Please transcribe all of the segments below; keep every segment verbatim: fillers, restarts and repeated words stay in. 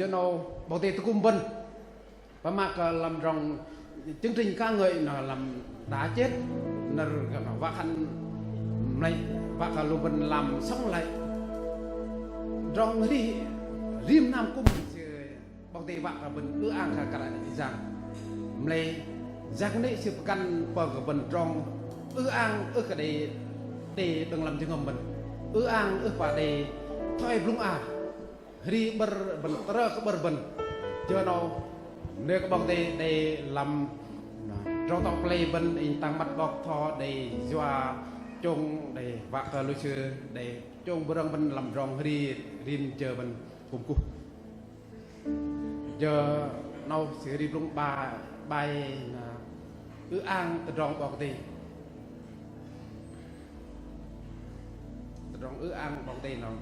Jơ 'nâu 'Bok Kei-Dei tơgŭm bơ̆n. Pơma kơ lăm tơdrong chương trình ca ngợi noh lăm đã chết, nơ̆r kơ noh wă khan mă lei, wă kơ lu bơ̆n làm sống lại. Tơdrong arih rim năm kŭm sư 'Bok Kei-Dei wă kơ bơ̆n ư-ang kơ kră yang. Mă lei jang kơnê̆ sư pơgăn pơm kơ bơ̆n tơdrong ư-ang ưh kơ đei, đei đơ̆ng lăm jơhngơ̆m bơ̆n. Ư-ang ưh pă đei thoi blŭng a. Hri 'bơ̆r bơ̆n, tơrơ kơ 'bơ̆r bơ̆n. Jơ 'nâu, nơ̆r kơ 'Bok Kei-Dei đei lăm, na, tơdrong tŏ pơlei bơ̆n, inh tang măt 'bok tho đei yua chông đei wă kơ lu sư đei chông bơ̆rơ̆ng bơ̆n lăm tơdrong hri rim jơ bơ̆n kŭm kuh. Jơ 'nâu sư hri blŭng 'bai, 'bai, na, ư-ang tơdrong 'Bok Kei-Dei. Tơdrong ư-ang 'Bok Kei-Dei noh.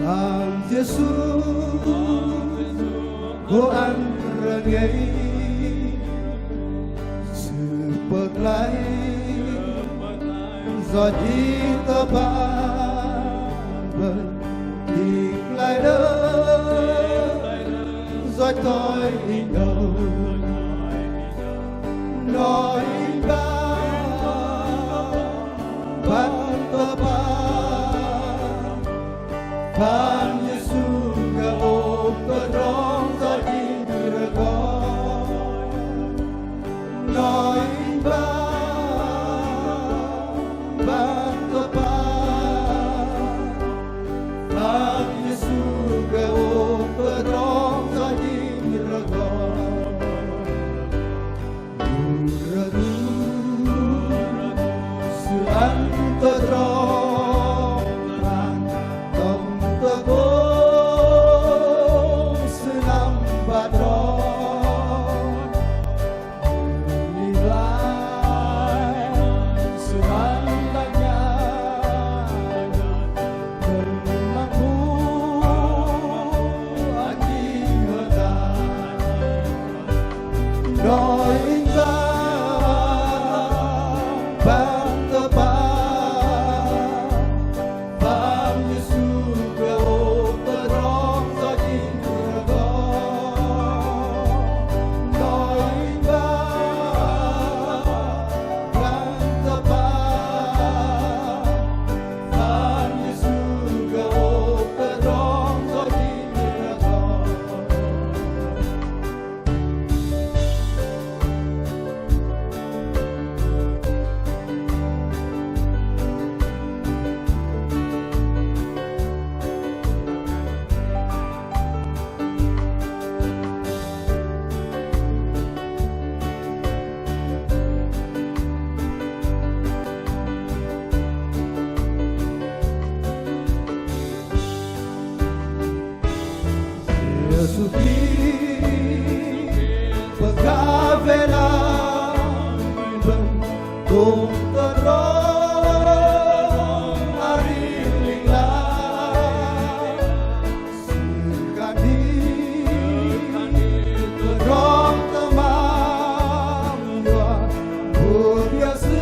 Păng Yêsu gô ăn rơngei Sư pơklaih yoch inh tơpă bơ̆n, inh klaih đơ̆ yoch thoi inh đơ̆ng. Noh inh bă băt tơpă, Păng Yêsu gô tơdrong yoch inh rơgoh. Noh inh bă băt tơpă, Păng Yêsu gô tơdrong yoch inh rơgoh. Lu rơdu Sư ăn tơdrong, păng tơm tơgŭm Sư năm băt tơdrong. Ling lang Sư ăn lăp nhan, tơm mă bu ăn jing hơdai. Noh inh bă băt tơpă, Păng Yêsu gô tơdrong yoch inh rơgoh. Noh inh bă băt tơpă, Păng Yêsu gô tơdrong yoch inh rơgoh. Yêsu Krist pơgah wei lăm bơ̆n dôm tơdrong arih ling lang. Sư khan hil tơdrong tơmam yua bơ̆n yua Sư,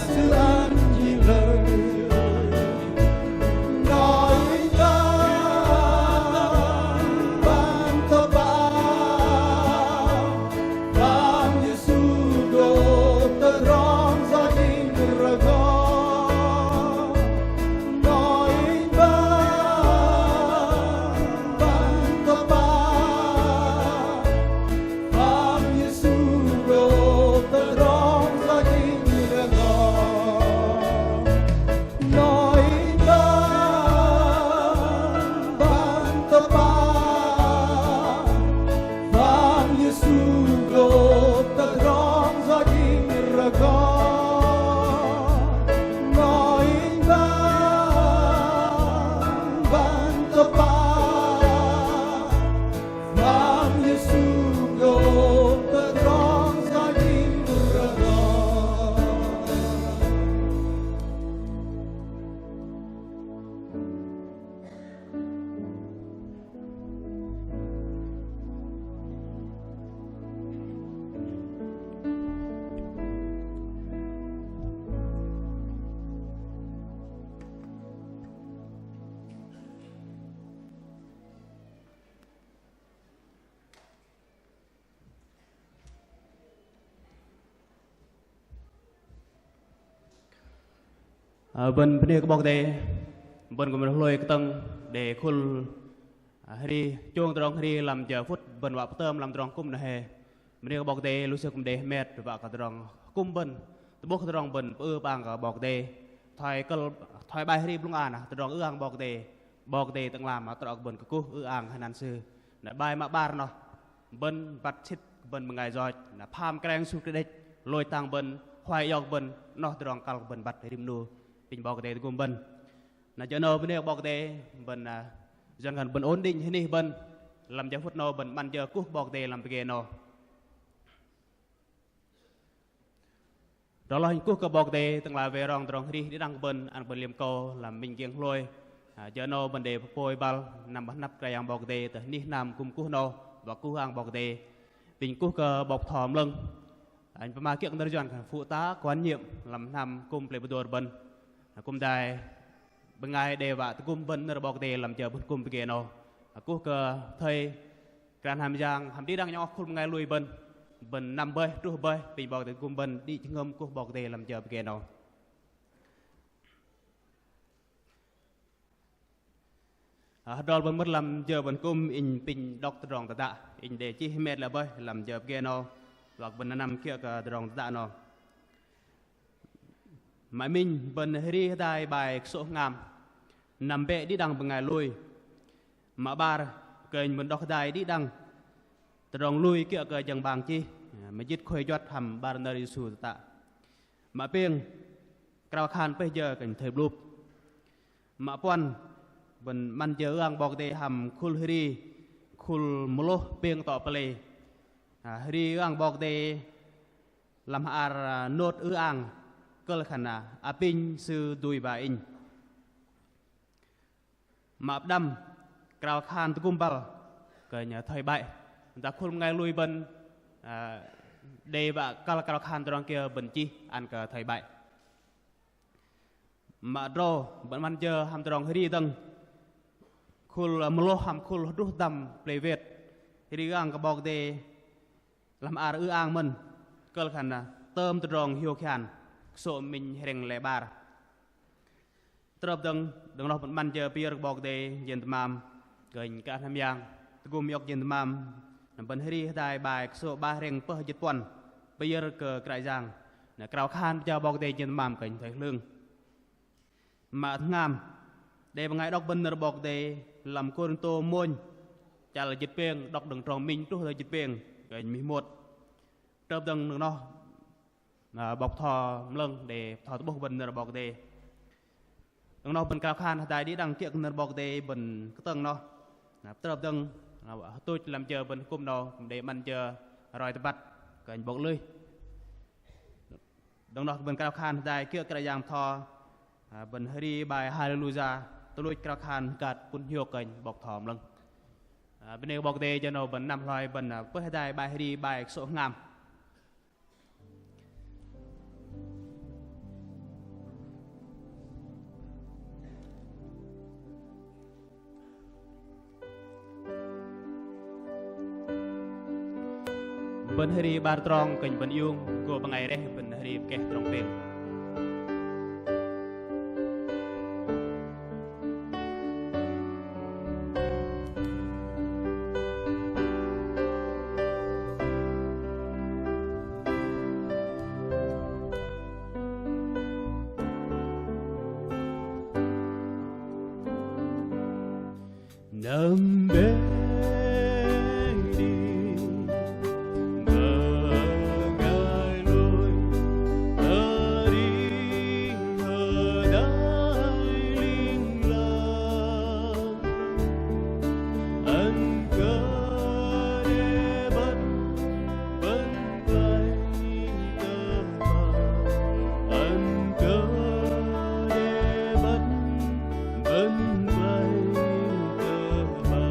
Sư ăn jing lơ. Noh inh bă băt tơpă, Păng Yêsu gô tơdrong yoch inh rơgoh. Noh inh bă băt tơpă, Păng Yêsu gô tơdrong yoch inh rơgoh. Noh inh bă băt tơpă, Păng Yêsu gô tơdrong yoch inh rơgoh. Noh inh bă băt tơpă, Păng Yêsu gô tơdrong yoch inh rơgoh. Ơ, bơ̆n bơnê kơ 'Bok Kei-Dei, bơ̆n kư̆m hlôi kơtơ̆ng đe khul, ơ, hơri, chông tơdrong hơri lăm jơ phŭt bơ̆n wă pơtơm lăm tơdrong akŭm noh hei. Bơnê kơ 'Bok Kei-Dei, lu sư kư̆m đe hơmet wă kơ tơdrong akŭm bơ̆n, tơ'bôh kơ tơdrong bơ̆n pơư pang kơ 'Bok Kei-Dei. Thoi kơ̆l, thoi bai hơri blŭng an, tơdrong ư-ang 'Bok Kei-Dei, 'Bok Kei-Dei tơ'ngla mă trŏ kơ bơ̆n kơkuh ư-ang hơnăn Sư. Na bai mă 'bar noh, bơ̆n băt sĭt bơ̆n bơngai yoch, na pham kreng sŭl kơdĕch, lôch tang bơ̆n, huay iŏk bơ̆n, noh tơdrong kăl kơ bơ̆n băt rim 'nu, apinh 'Bok Kei-Dei tơgŭm bơ̆n. Na jơ 'nâu bơnê kơ 'Bok Kei-Dei, bơ̆n, na, jang khan bơ̆n ổn định hơnih bơ̆n, lăm jơ phŭt 'nâu bơ̆n 'măn jơ kuh 'Bok Kei-Dei lăm pơgê 'nâu. Tơdrong hloh inh kuh kơ 'Bok Kei-Dei tơ'ngla wei rong tơdrong arih đĭ đăng bơ̆n ăn bơ̆n liêm akâu lăm minh giĕng hlôi. Ơ, jơ 'nâu bơ̆n đei pơpôi băl năm bơhngăt Kră Yang 'Bok Kei-Dei tơ anih hnam kư̆m kuh 'nâu, wă kuh ang 'Bok Kei-Dei. Pinh kuh kơ 'bok bơtho mơ'lơ̆ng. Ơ, inh pơma kiơ̆ kơ nơ̆r juăn khan Phụ tá quản nhiệm lăm hnam kư̆m plei Bơdôr bơ̆n. Ơ, kư̆m hơdai bơngai đe wă tơgŭm bơ̆n nơ̆r 'Bok Kei-Dei lăm jơ bơ̆n kư̆m pơgê 'nâu. Ơ, kuh kơ thây Kră Yang hăm jang, hăm đĭ đăng nhŏng oh khul bơngai lui bơ̆n. Bơ̆n năm bơih, truh bơih, pinh 'Bok Kei-Dei tơgŭm bơ̆n đĭ jơhngơ̆m kuh 'Bok Kei-Dei lăm jơ pơgê 'nâu. Ơ, hơdrol bơ̆n mơ̆t lăm jơ bơ̆n kư̆m inh pinh đŏk tơdrong tơdă. Inh đei chih hơmet lơ bơih lăm jơ pơgê 'nâu. Wă kơ bơ̆n năm kiơ̆ kơ tơdrong tơdă 'nâu. Mă minh bơ̆n hơri hơdai bai kơsô̆ hngam. Năm bĕ đĭ đăng bơngai lui. Mă 'bar kơnh bơ̆n đŏk hơdai đĭ đăng tơdrong lui kiơ̆ kơ jơ̆ng 'bang chih, mơjĭt khôi juăt hăm 'bar nơ̆r Yêsu tơtă. Mă pêng krao khan pơih jơ kơnh thây blŭp. Mă puăn bơ̆n 'măn jơ ư-ang 'Bok Kei-Dei hăm khul hơri, khul mơlôh pêng tŏ pơlei. Ơ, hơri ư-ang 'Bok Kei-Dei lăm hơar, ơ, nôt ư-ang kơ̆l khan, ơ, apinh Sư dui ba inh. Mă pơđăm krao khan tơgŭm băl kơnh thây 'bai. Dah khul bơngai lui bơ̆n, ơ, đei wă kăl krao khan tơdrong kiơ bơ̆n chih ăn kơ thây 'bai. Mă tơdrâu bơ̆n 'măn jơ hăm tơdrong hơri dơ̆ng khul, ơ, mơlôh hăm khul hơdruh dăm plei Việt. Hơri ư-ang kơ 'Bok Kei-Dei lăm hơar ư-ang mơ̆n kơ̆l khan, ơ, tơm tơdrong hiôk hian, kơsô̆ minh hrĕng lei 'bar. Tơrơp dơ̆ng, đơ̆ng noh bơ̆n 'măn jơ pơyơ̆r kơ 'Bok Kei-Dei jên tơmam, kơnh Kră Yang hăm jang tơgŭm iŏk jên tơmam. Na bơ̆n hơri hơdai bai kơsô̆ 'bar hrĕng pơh jĭt puăn, pơyơ̆r kơ Kră Yang. Na krao khan pơjao 'Bok Kei-Dei jên tơmam kơnh thây hlưng. Mă tơhngam, đei bơngai đŏk bơ̆n nơ̆r 'Bok Kei-Dei lăm Kôrintô mônh, chăl jĭt pêng, đŏk đơ̆ng trong minh truh tơ jĭt pêng, kơnh mih môt. Tơrơp dơ̆ng đơ̆ng noh, ơ, 'bok bơtho mơ'lơ̆ng đei bơtho tơ'bôh bơ̆n nơ̆r 'Bok Kei-Dei. Đơ̆ng noh bơ̆n krao khan hơdai đĭ đăng kiơ̆ kơ nơ̆r 'Bok Kei-Dei bơ̆n kơtơ̆ng noh. Na tơrơp dơ̆ng, na hơtuch lăm jơ bơ̆n hơkŭm noh, đei 'măn jơ roi tơbăt kơnh 'bok lui. Đơ̆ng noh bơ̆n krao khan hơdai kiơ̆ Kră Yang bơtho, ơ, bơ̆n hơri bai Haleluya, tuch luch krao khan hơkat pŭn hiôk kơnh 'bok bơtho mơ'lơ̆ng. Ơ, bơnê kơ 'Bok Kei-Dei jơ 'nâu bơ̆n năm hloi bơ̆n, ơ, pơih hơdai bai hơri bai kơsô̆ hngam. Bơ̆n hơri 'bar trong kơnh bơ̆n iung, gô bơngai reh bơ̆n hơri pơkeh trong pêng. Năm bĕ đĭ bơngai lui, hơri hơdai ling lang, ăn kơ đe băt bơ̆n play tơ pă, ăn kơ đe băt bơ̆n play tơ pă.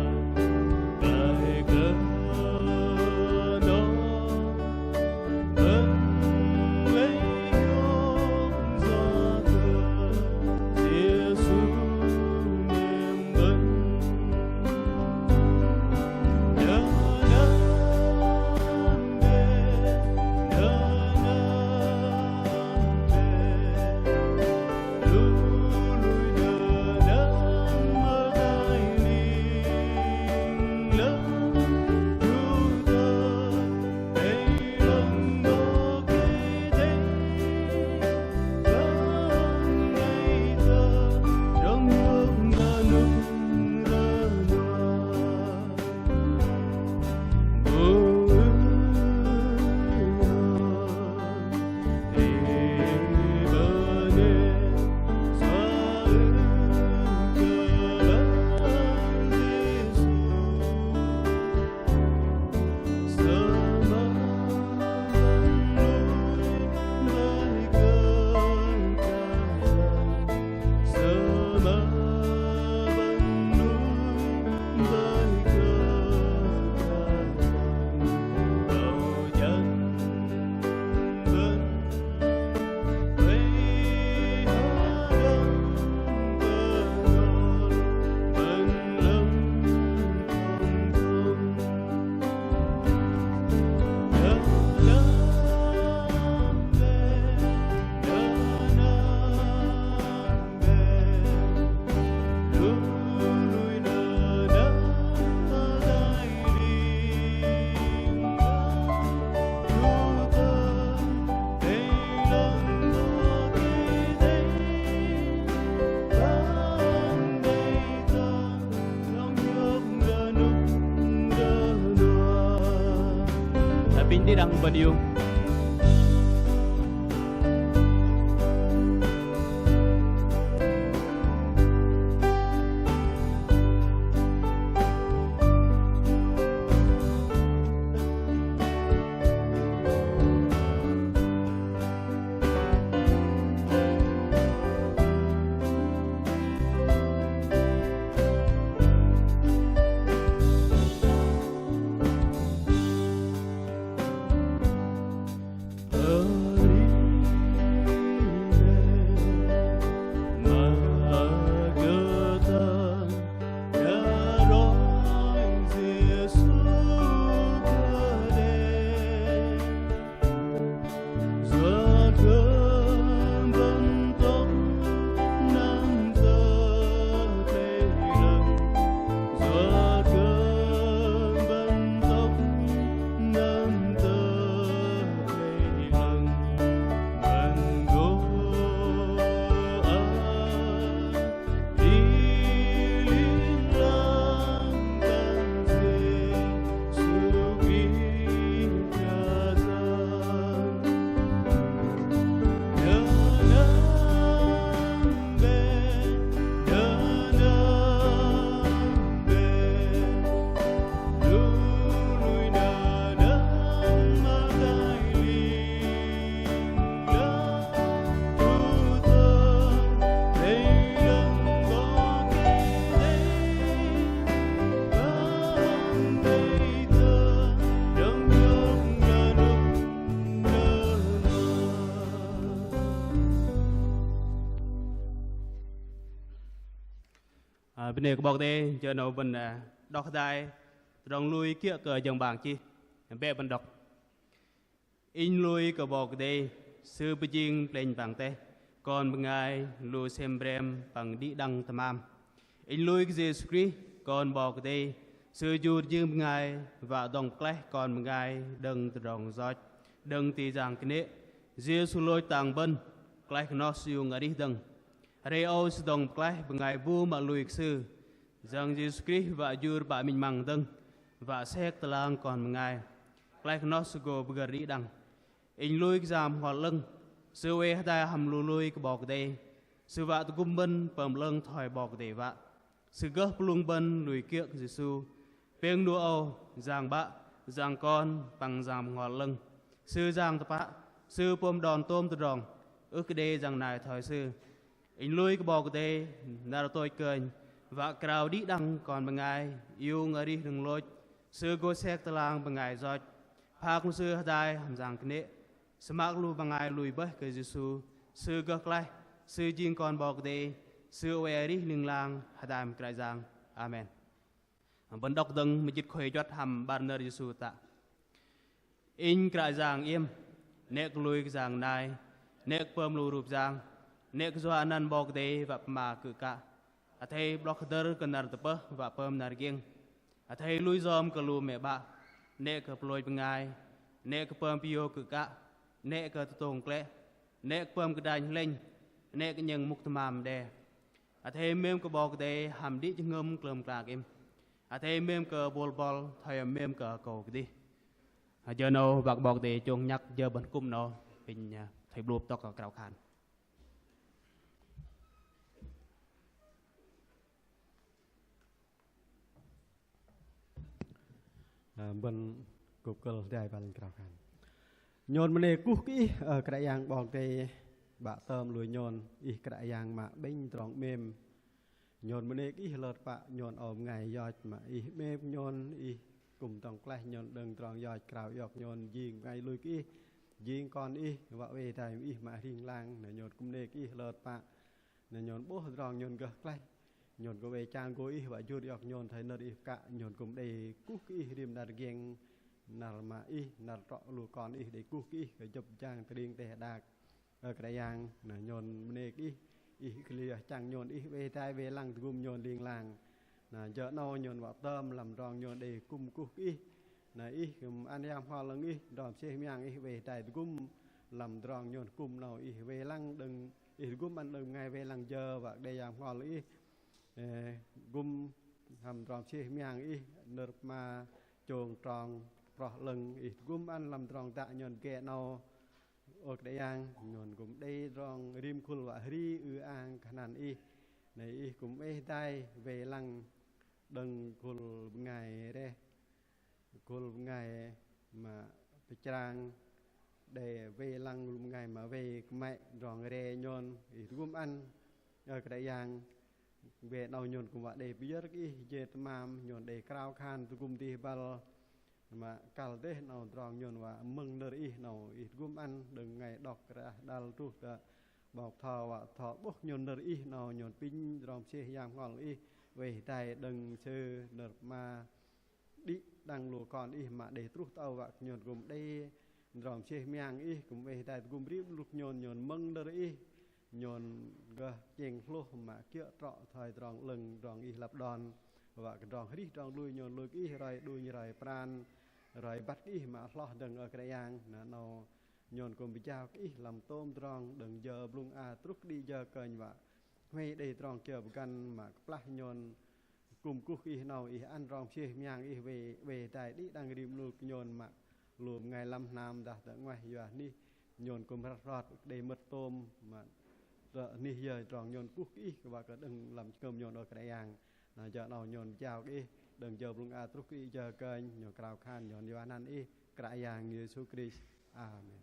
Bơ̆n iung. Ơ, bơnê kơ 'Bok Kei-Dei, jơ 'nâu bơ̆n, ơ, đŏk hơdai tơdrong lui kiơ̆ kơ jơ̆ng 'bang chih. Bĕ bơ̆n đŏk. Inh lui kơ 'Bok Kei-Dei, Sư pơjing plĕnh păng teh, kon bơngai lu sem brem păng đĭ đăng tơmam. Inh lui kơ Yêsu Krist, Kon 'Bok Kei-Dei, Sư jur jing bơngai wă dŏng pơklaih kon bơngai đơ̆ng tơdrong yoch, đơ̆ng ti yang kơnê̆. Yêsu lôch tang bơ̆n, klaih kơ noh Sư iung arih dơ̆ng. Hơrei âu Sư dŏng pơklaih bơngai bu mă lui kơ Sư. Yang Yêsu Krist wă jur 'Bă minh 'măng dơ̆ng, wă sek tơlang kon bơngai. Klaih kơ noh Sư gô pơgơ̆r đĭ đăng. Inh lui kơ Yang Bơhngol 'Lơ̆ng, Sư oei hơdai hăm lu lui kơ 'Bok Kei-Dei. Sư wă tơgŭm bơ̆n pơm 'lơ̆ng thoi 'Bok Kei-Dei wă. Sư gơh pơlung bơ̆n lui kiơ̆ kơ Yêsu. Pêng 'nu âu, Yang 'Bă, Yang Kon, păng Yang Bơhngol 'Lơ̆ng. Sư Yang tơpă, Sư pôm đon tôm tơdrong, ưh kơ đei yang nai thoi Sư. Inh lui kơ 'Bok Kei-Dei, năr tôch kơnh, wă krao đĭ đăng kon bơngai, iung arih đơ̆ng lôch, Sư gô sek tơlang bơngai yoch. Phak lu sư hơdai hăm yang kơnê̆, sơmă lu bơngai lui bơih kơ Yêsu, Sư gơh klaih, Sư jing Kon 'Bok Kei-Dei, Sư oei arih ling lang, hơdai hăm Kră Yang. Amen. Bơ̆n đŏk dơ̆ng mơjĭt khôi juăt hăm 'bar nơ̆r Yêsu tă. Inh Kră Yang iĕm, 'nĕ kơ lui kơ yang nai, 'nĕ kơ pơm lu rup yang, 'nĕ kơ yua anăn 'Bok Kei-Dei wă pơma kư̆ kă. Athei 'blŏk hơdơ̆r kơ năr tơpơh wă pơm năr giĕng. Athei lui yom kơ lu mĕ 'bă, 'nĕ kơ pơlôch bơngai, 'nĕ kơ pơm pơyô kư̆ kă, 'nĕ kơ tơtông klĕ, 'nĕ kơ pơm kơdranh hlĕnh, 'nĕ kơ 'nhĕng mŭk tơmam đe. Athei 'mêm kơ 'Bok Kei-Dei hăm đĭ jơhngơ̆m klơm kla kơ iĕm. Athei 'mêm kơ bôl bŏl, thoi 'mêm kơ akâu kơdih. Jơ 'nâu wă kơ 'Bok Kei-Dei chông nhăk jơ bơ̆n kư̆m 'nâu, apinh thoi blŭp tŏk krao khan. Ơ, bơ̆n kŭp kơ̆l hơdai băl krao khan. Nhôn bơnê kuh kơ Ih, ơ Kră Yang 'Bok Kei-Dei, 'Bă tơm lui nhôn, Ih Kră Yang mă 'bĕnh tơdrong 'mêm. Nhôn bơnê kơ Ih lơ̆t pă nhôn âu bơngai yoch mă Ih 'mêm nhôn, Ih kư̆m tŏng klaih nhôn đơ̆ng tơdrong yoch krao iŏk nhôn jing bơngai lui kơ Ih, jing kon Ih, wă oei hơdai Ih mă ling lang, na nhôn kư̆m bơnê kơ Ih lơ̆t pă. Na nhôn 'bôh tơdrong nhôn gơh klaih. Nhôn gô oei chang gô Ih wă jur iŏk nhôn thoi nơ̆r Ih pơkă, nhôn kư̆m đei kuh kơ Ih rim năr giĕng, năr mă Ih, năr trŏ lu kon Ih đei kuh kơ Ih kơ jơ̆p jang tơring teh đak. Ơ Kră Yang, na nhôn bơnê kơ Ih, Ih kơ liơ chang nhôn Ih oei hơdai oei lăng tơgŭm nhôn ling lang. Na jơ 'nâu nhôn wă tơm lăm tơdrong nhôn đei kư̆m kuh kơ Ih. Na Ih kư̆m ăn Yang Bơhngol 'Lơ̆ng Ih, tơdrong mơsêh mơyang Ih oei hơdai tơgŭm lăm tơdrong nhôn kư̆m 'nâu Ih oei lăng đơ̆ng Ih tơgŭm ăn đơ̆ng bơngai oei lăng jơ wă kơ đei Yang Bơhngol Ih. Ơ, gŭm hăm tơdrong mơsêh mơyang Ih, nơ̆r pơma chông trong Roh 'Lơ̆ng Ih tơgŭm ăn lăm tơdrong dă nhôn pơgê 'nâu. Ơ Kră Yang, nhôn kư̆m đei tơdrong rim khul wă hơri ư-ang kơ hơnăn Ih. Na Ih kư̆m oei hơdai wei lăng đơ̆ng khul bơngai reh, khul bơngai mă pơchrang, đei wei lăng khul bơngai mă wei kơmăy tơdrong re nhôn, Ih tơgŭm ăn. Ơ Kră Yang, wei 'nâu nhôn kư̆m wă đei pơyơ̆r kơ Ih jê̆ tơmam, nhôn đei krao khan tơgŭm dih băl. Mă kăl dêh 'nâu tơdrong nhôn wă mơ̆ng nơ̆r Ih 'nâu Ih tơgŭm ăn đơ̆ng bơngai đŏk rơđăh đăl truh tơ 'bok tho wă tho 'bôh nhôn nơ̆r Ih 'nâu nhôn apinh tơdrong mơsêh yang bơhngol Ih oei hơdai đơ̆ng sư nơ̆r pơma đĭ đăng lu kon Ih mă đei truh tơ âu wă kơ nhôn kư̆m đei tơdrong mơsêh mơyang Ih kư̆m oei hơdai tơgŭm rim 'nu nhôn, nhôn mơ̆ng nơ̆r Ih, nhôn gơh chĕng hlôh mă kiơ̆ trŏ thoi tơdrong 'lơ̆ng tơdrong Ih lăp đon. Wă kơ tơdrong arih tơdrong lui nhôn lui kơ Ih roi đunh roi pran, roi băt kơ Ih mă hloh dơ̆ng ơ Kră Yang. Na 'nâu nhôn kư̆m pơjao kơ Ih lăm tôm tơdrong đơ̆ng jơ blŭng a truh kơ đĭ jơ kơnh wă huay đei tơdrong kiơ pơgăn mă kơplah nhôn kư̆m kuh kơ Ih 'nâu Ih ăn tơdrong mơsêh mơyang Ih oei, oei hơdai đĭ đăng rim 'nu kơ nhôn mă lu bơngai lăm hnam dah tơ 'nguaih yua anih nhôn kư̆m hrăt hrot đei mơ̆t tôm mă tơ anih yơ tơdrong nhôn kuh kơ Ih kơ wă kơ đơ̆ng lăm jơhngơ̆m nhôn ơ Kră Yang. Na jơ 'nâu nhôn pơjao kơ Ih đơ̆ng jơ blŭng a truh kơ đĭ jơ kơnh, nhôn krao khan nhôn yua anăn Ih Kră Yang Yêsu Krist. Amen.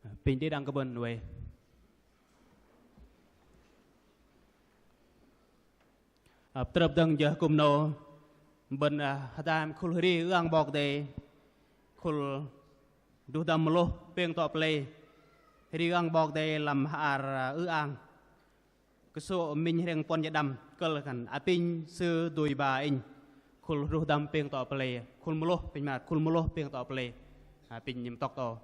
Apinh đĭ đăng kơ bơ̆n oei. Ơ, pơtrơp dơ̆ng jơ hơkŭm 'nâu, bơ̆n, ơ, hơdai khul hơri ư-ang 'Bok Kei-Dei, khul druh dăm mơlôh pêng tŏ pơlei, hơri ư-ang 'Bok Kei-Dei lăm hơar, ơ, ư-ang. Kơsô̆ minh hrĕng puăn jĭt đăm, kơ̆l khan apinh sư dui ba inh. Khul druh dăm pêng tŏ pơlei, khul mơlôh, apinh mă khul mơlôh pêng tŏ pơlei. Apinh mơtŏk tŏ.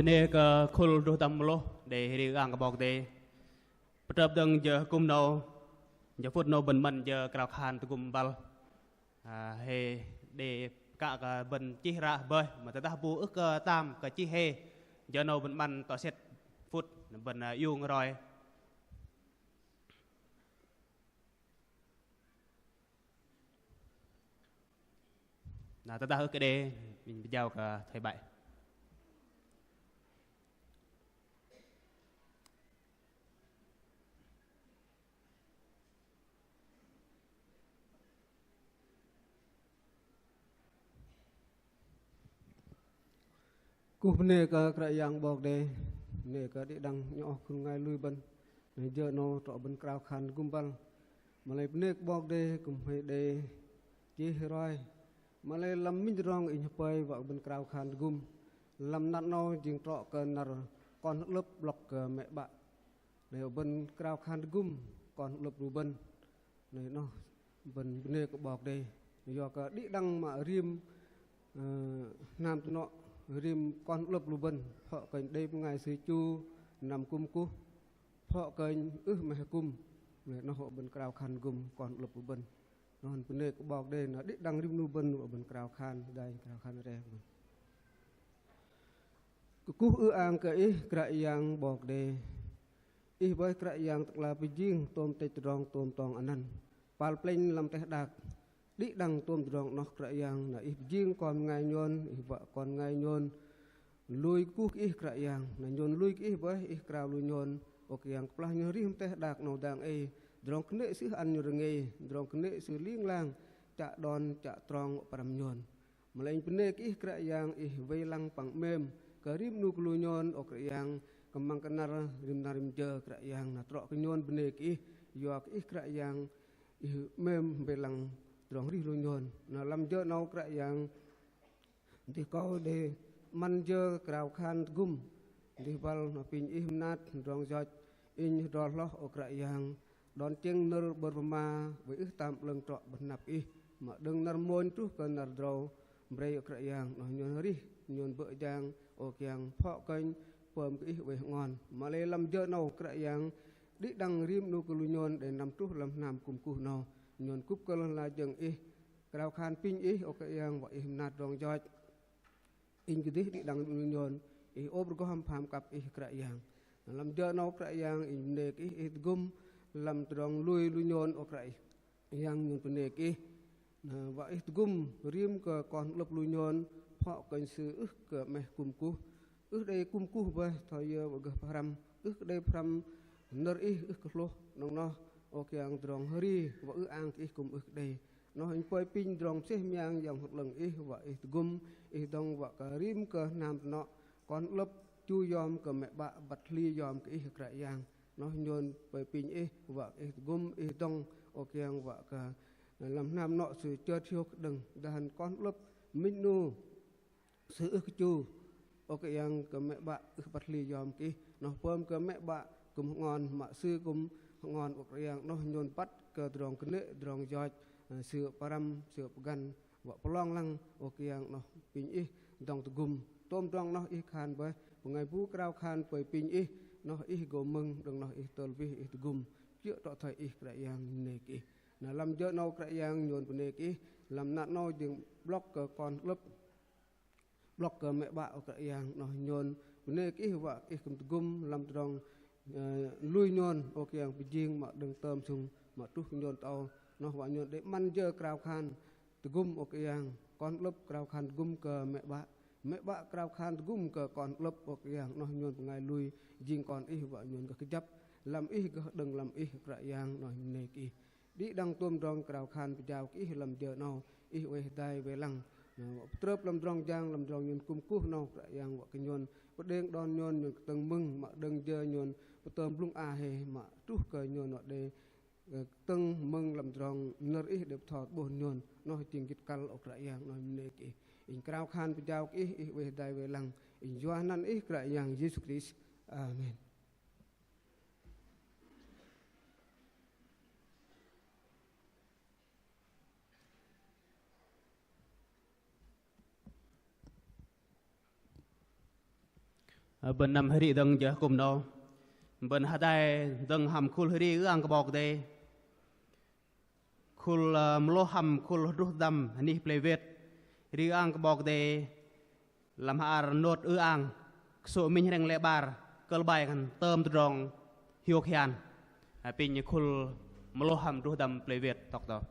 Bơnê kơ khul druh dăm mơlôh đe hơri ang kơ 'Bok Kei-Dei. Pơtrơp dơ̆ng jơ hơkŭm 'nâu, jơ phŭt 'nâu bơ̆n 'măn jơ krao khan tơgŭm băl. À, hê đe kă kơ bơ̆n chih ră bơih, mă tơdah bu ưh kơ tam kơ chih hê, jơ 'nâu bơ̆n 'măn tŏ sĕt phŭt, bơ̆n, à, iung roi. Na tơdah ưh kơ đe, minh pơjao kơ thầy Bảy. Kuh bơnê kơ Kră Yang 'Bok Kei-Dei, bơnê kơ đĭ đăng nhŏng oh khul bơngai lui bơ̆n. Na jơ 'nâu trŏ bơ̆n krao khan tơgŭm băl. Mă lei bơnê kơ 'Bok Kei-Dei kư̆m hei đei chih roi. Mă lei lăm minh tơdrong inh hơpơi wă bơ̆n krao khan tơgŭm. Lăm năr 'nâu jing trŏ kơ năr kon hơ'lơ̆p 'blŏk kơ mĕ 'bă. Lei bơ̆n krao khan tơgŭm kon hơ'lơ̆p lu bơ̆n. Lei noh bơ̆n bơnê kơ 'Bok Kei-Dei. Yua kơ đĭ đăng mă rim, ơ, hnam tơnŏ, rim kon hơ'lơ̆p lu bơ̆n. Phŏ kơnh đei bơngai sư chu năm kŭm kuh. Phŏ kơnh ưh 'meh kŭm. Lei noh wă bơ̆n krao khan tơgŭm kon hơ'lơ̆p lu bơ̆n. Noh bơnê kơ 'Bok Kei-Dei, na đĭ đăng rim lu bơ̆n wă bơ̆n krao khan, dai krao khan re. Kơkuh ư-ang kơ Ih Kră Yang 'Bok Kei-Dei. Ih bơih Kră Yang tơ'ngla pơjing tôm tĕch tơdrong tôm tong anăn. Pal plĕnh lăm teh đak. Đĭ đăng tôm tơdrong 'noh Kră Yang, na Ih pơjing kon bơngai nhôn, Ih wă kon bơngai nhôn lui kuh kơ Ih Kră Yang, na nhôn lui kơ Ih bơih, Ih krao lu nhôn, ơ Kră Yang kơplah nhôn arih lăm teh đak 'nâu dang ei, tơdrong kơnê̆ sư ăn nhôn rơngei, tơdrong kơnê̆ sư ling lang, chă đon, chă trong, pơrăm nhôn. Mă lei inh bơnê kơ Ih Kră Yang, Ih wei lăng păng 'mêm kơ rim 'nu kơ lu nhôn, ơ Kră Yang, kơmăng kơ năr rim năr rim jơ Kră Yang, na trŏ kơ nhôn bơnê kơ Ih, yua kơ Ih Kră Yang, Ih 'mêm wei lăng tơdrong arih lu nhôn. Na lăm jơ 'nâu Kră Yang, dih kâu đei 'măn jơ krao khan tơgŭm, dih băl na apinh Ih mơnat tơdrong yoch, inh hơdrol hloh ơ Kră Yang, đon chĕng nơ̆r 'bơ̆r pơma, wei ưh tam 'lơ̆ng trŏ bơ̆n hnăp Ih, mă đơ̆ng năr mônh truh kơ năr drâu, brei ơ Kră Yang, noh nhôn arih, nhôn bơ̆ jang, ơ Kră Yang, phŏ kơnh, pơm kơ Ih wei hơngon. Mă lei lăm jơ 'nâu Kră Yang, đĭ đăng rim 'nu kơ lu nhôn đei năm truh lăm hnam kŭm kuh 'nâu, nhôn kŭp kơ̆l la jơ̆ng Ih, krao khan apinh Ih, ơ Kră Yang, wă Ih mơnat tơdrong yoch. Inh kơdih đĭ đăng lu nhôn, Ih ôp rơgoh hăm pham kăp Ih Kră Yang. Lăm jơ 'nâu Kră Yang, inh bơnê kơ Ih, Ih tơgŭm, lăm tơdrong lui lu nhôn, ơ Kră Yang nhôn bơnê kơ Ih. Na, wă Ih tơgŭm rim kơ kon hơ'lơ̆p lu nhôn, phŏ kơnh sư ưh kơ 'meh kŭm kuh, ưh đei kŭm kuh bơih, thoi yơ wă gơh pơhrăm, ưh kơ đei pơhrăm nơ̆r Ih, ưh kơ hlôh, 'nâu noh, ơ Kră Yang tơdrong hơri, wă ư-ang kơ Ih kư̆m ưh kơ đei. 'Noh inh pơi apinh tơdrong mơsêh mơyang Yang Bơhngol 'Lơ̆ng Ih, wă Ih tơgŭm, Ih dŏng wă kơ rim kơ hnam tơnŏ, kon hơ'lơ̆p chu yom kơ mĕ 'bă, băt hli yom kơ Ih Kră Yang. 'Noh nhôn pơi apinh Ih, wă Ih tơgŭm, Ih dŏng, ơ Kră Yang wă kơ lăm hnam tơnŏ sư chơt hiôk đơ̆ng, dah hăn kon hơ'lơ̆p minh 'nu sư ưh kơ chu, ơ Kră Yang kơ mĕ 'bă ưh băt hli yom kơ Ih, 'noh pơm kơ mĕ 'bă kư̆m hơngon, mă sư kư̆m hơngon, ơ Kră Yang, 'noh nhôn băt kơ tơdrong kơnê̆, tơdrong yoch, ơ, sư pơrăm, sư pơgăn, wă pơlong lăng, ơ Kră Yang, 'noh apinh Ih dŏng tơgŭm. Tôm tơdrong 'noh Ih khan bơih, bơngai bu krao khan pơi apinh Ih, 'noh Ih gô mơ̆ng, đơ̆ng 'noh Ih tơl wih, Ih tơgŭm, kiơ̆ trŏ thoi Ih Kră Yang, bơnê kơ Ih. Na lăm jơ 'nâu Kră Yang nhôn bơnê kơ Ih, lăm năr 'nâu jing 'blŏk kơ kon hơ'lơ̆p, 'blŏk kơ mĕ 'bă, ơ Kră Yang, 'noh nhôn bơnê kơ Ih wă Ih kư̆m tơgŭm lăm tơdrong, ơ, lui nhôn, ơ Kră Yang, pơjing mă đơ̆ng tơm sŭng mă truh kơ nhôn tơ âu, 'noh wă nhôn đei 'măn jơ krao khan tơgŭm, ơ Kră Yang, kon hơ'lơ̆p krao khan tơgŭm kơ mĕ 'bă, mĕ 'bă krao khan tơgŭm kơ kon hơ'lơ̆p, ơ Kră Yang, 'noh nhôn bơngai lui jing kon Ih, wă nhôn gơh kơjăp lăm Ih, gơh đơ̆ng lăm Ih, ơ Kră Yang, 'noh bơnê kơ Ih. Đĭ đăng tôm tơdrong krao khan pơjao kơ Ih lăm jơ 'nâu, Ih oei hơdai wei lăng. Na, wă pơtrơp lăm tơdrong jang, lăm tơdrong nhôn kư̆m kuh 'nâu, Kră Yang wă kơ nhôn pơđeng đon nhôn, nhôn kơtơ̆ng mơ̆ng, mă đơ̆ng jơ nhôn pơtơm blŭng a hei, mă truh kơ nhôn wă đei, ơ, kơtơ̆ng mơ̆ng lăm tơdrong nơ̆r Ih đei bơtho tơ'bôh nhôn, 'noh jing gĭt kăl, ơ Kră Yang, 'noh bơnê kơ Ih. Inh krao khan pơjao kơ Ih, Ih oei hơdai wei lăng. Inh yua hơnăn Ih Kră Yang Yêsu Krist. Amen. Bơ̆n năm hơri dơ̆ng jơ hơkŭm 'nâu. Bơ̆n hơdai dơ̆ng hăm khul hơri ư-ang kơ 'Bok Kei-Dei. Khul, ơ, mơlôh hăm khul hơdruh hơdăm anih pơlei Việt. Hơri ư-ang kơ 'Bok Kei-Dei lăm hla ar nôt ư-ang, kơsô̆ minh hrĕng lê̆ 'bar, kơ̆l 'bai khan tơm tơdrong hiôk hian. Apinh khul mơlôh hăm hơdruh hơdăm pơlei Việt tŏk tŏk.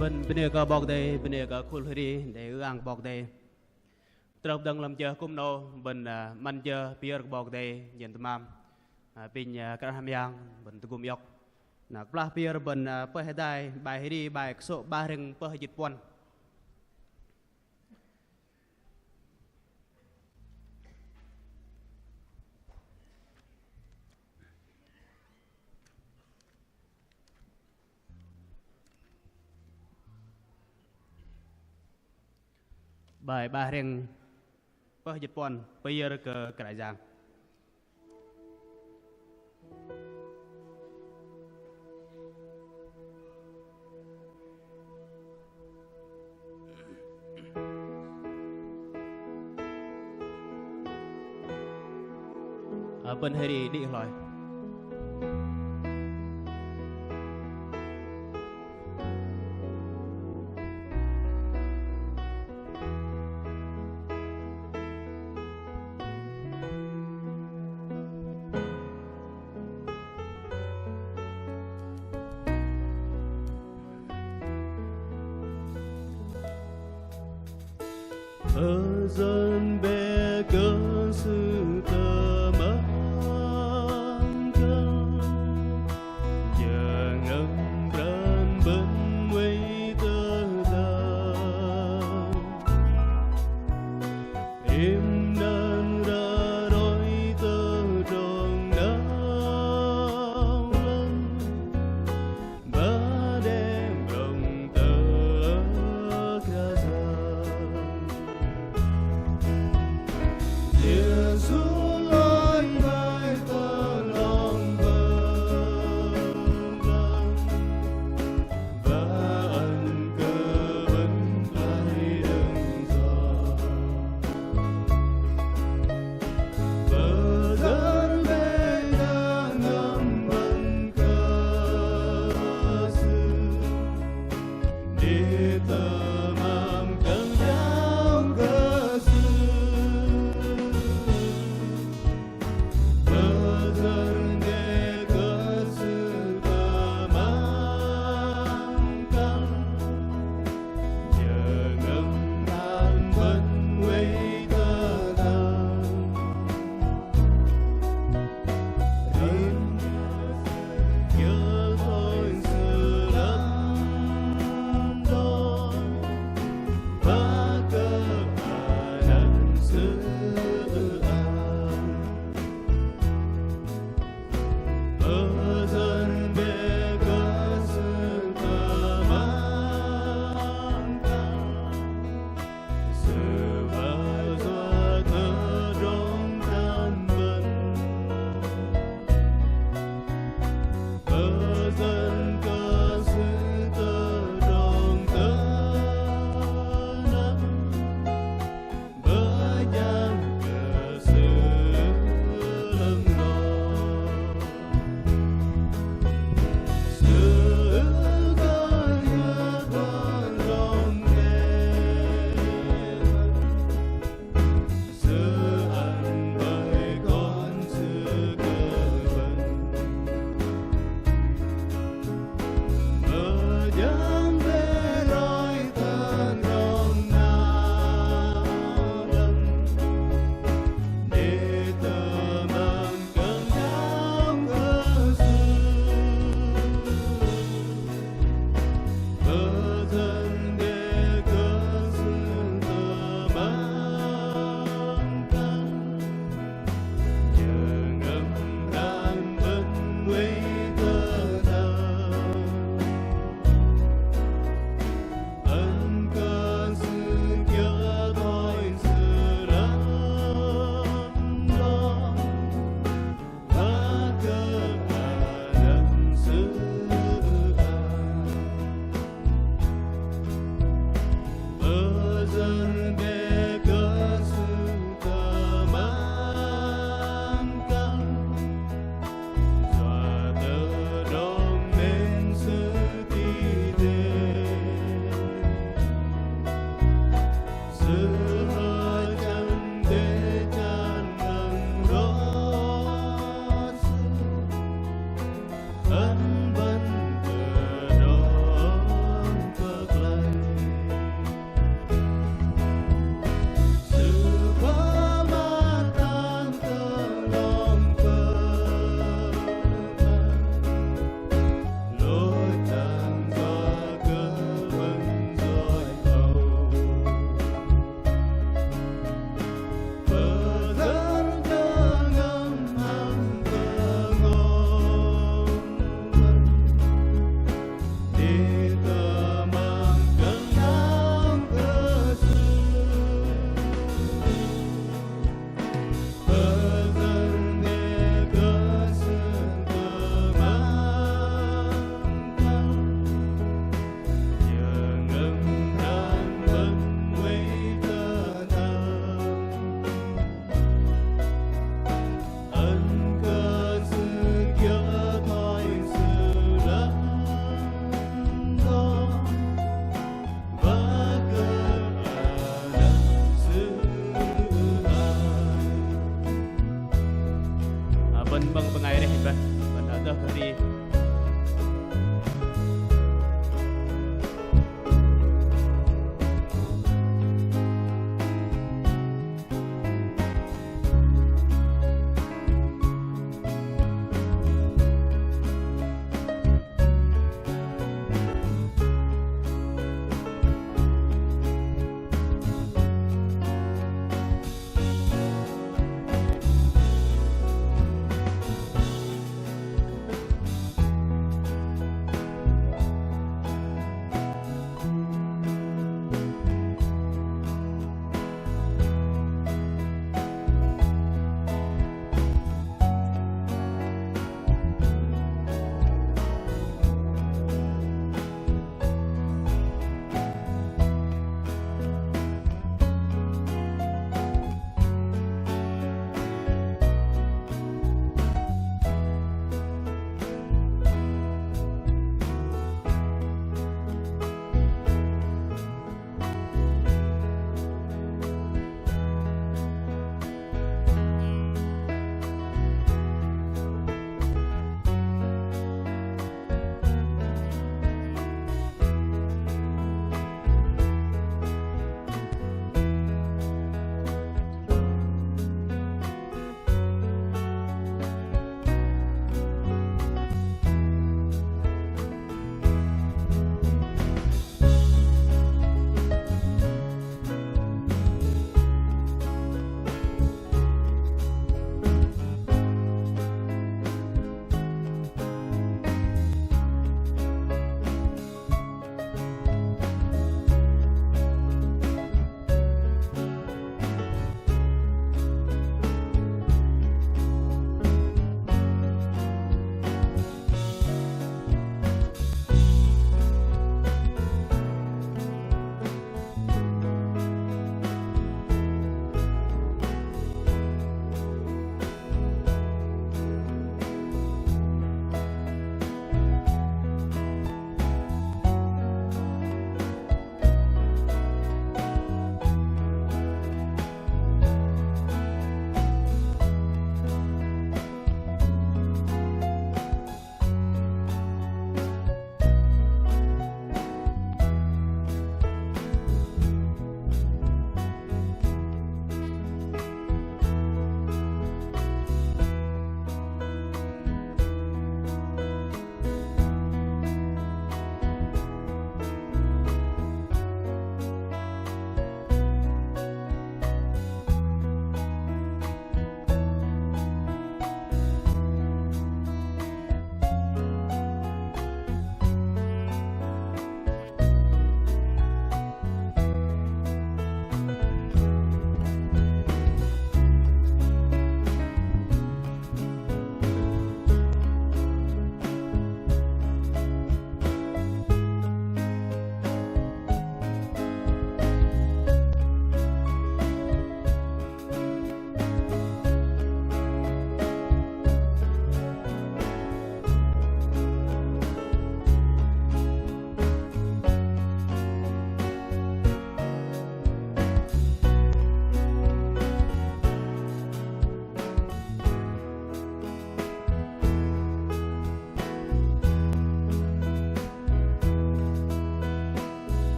Bơ̆n bơnê kơ 'Bok Kei-Dei, bơnê kơ khul hơri đei ư-ang kơ 'Bok Kei-Dei. Trŏ dơ̆ng lăm jơ hơkŭm 'nâu bơ̆n, ơ, 'măn jơ pơyơ̆r kơ 'Bok Kei-Dei jên tơmam. Ơ, apinh, ơ, kră hnam yang bơ̆n tơgŭm iŏk. Na kơplah pơyơ̆r bơ̆n, ơ, pơih hơdai bai hơri bai kơsô̆ ba hrĕng pơh jĭt puăn. Bai ba hrĕng pơh jĭt puăn, pơyơ̆r kơ Kră Yang. Ơ, bơ̆n hơri đĭ hloi. Ơ, dơn bĕ kơ Sư tơmam kơ, jơ̆ ngơ̆ng pran bơ̆n oei tơdah. Rim năn ră roi tơdrong 'nao lăm, ba đe brŏng tơ Kră Yang. Yêsu loi bai tơ 'long bơ̆n lăm, ba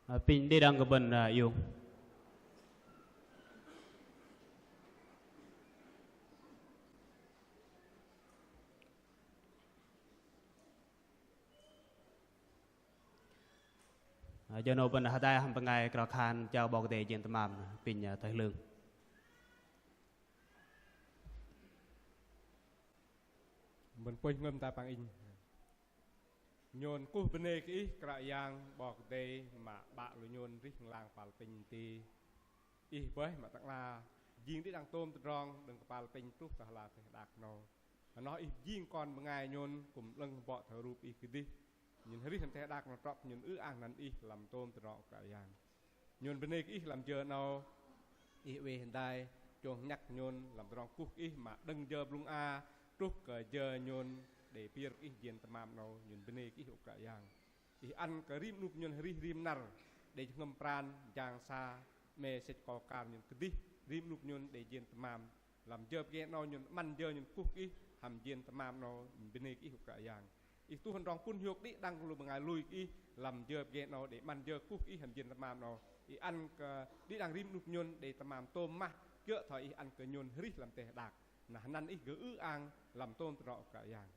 Apinh đĭ đăng kơ bơ̆n, a, iung. A, jơ 'nâu bơ̆n hơdai hăm bơngai krao khan chao 'Bok Kei-Dei jên tơmam, apinh, a, thoi 'lơ̆ng. Bơ̆n pơih jơhngơ̆m hơdai păng inh. Nhôn kuh bơnê kơ Ih Kră Yang 'Bok Kei-Dei mă 'Bă lu nhôn rih ling lang kơpal plĕnh teh. Ih bơih mă tơ'ngla jing đĭ đăng tôm tơdrong đơ̆ng kơpal plĕnh truh tơ ala teh đak 'nâu. Hơnoh Ih jing kon bơngai nhôn kư̆m 'lơ̆ng bŏ thoi rup Ih kơdih. Nhôn arih lăm teh đak 'nâu trŏ, nhôn ư-ang anăn Ih lăm tôm tơdrong Ơ Kră Yang. Nhôn bơnê kơ Ih lăm jơ 'nâu, Ih oei hơdai chông nhăk nhôn lăm tơdrong kuh kơ Ih mă đơ̆ng jơ blŭng a truh kơ jơ nhôn đei pơyơ̆r kơ Ih jên tơmam 'nâu, nhôn bơnê kơ Ih Ơ Kră Yang. Ih ăn kơ rim 'nu kơ nhôn arih rim năr đei jơhngơ̆m pran jang sa 'me sĕch akâu akar nhôn kơdih, rim 'nu kơ nhôn đei jên tơmam. Lăm jơ pơgê 'nâu nhôn 'măn jơ nhôn kuh kơ Ih hăm jên tơmam 'nâu, bơnê kơ Ih Ơ Kră Yang. Ih tuh tơdrong pŭn hiôk đĭ đăng kơ lu bơngai lui kơ Ih lăm jơ pơgê 'nâu đei 'măn jơ kuh kơ Ih hăm jên tơmam 'nâu. Ih ăn kơ đĭ đăng rim 'nu kơ nhôn đei tơmam tôm mah, kiơ̆ thoi Ih ăn kơ nhôn arih lăm teh đak. Na hơnăn Ih gơh ư-ang lăm tôm tơdrong Ơ Kră Yang.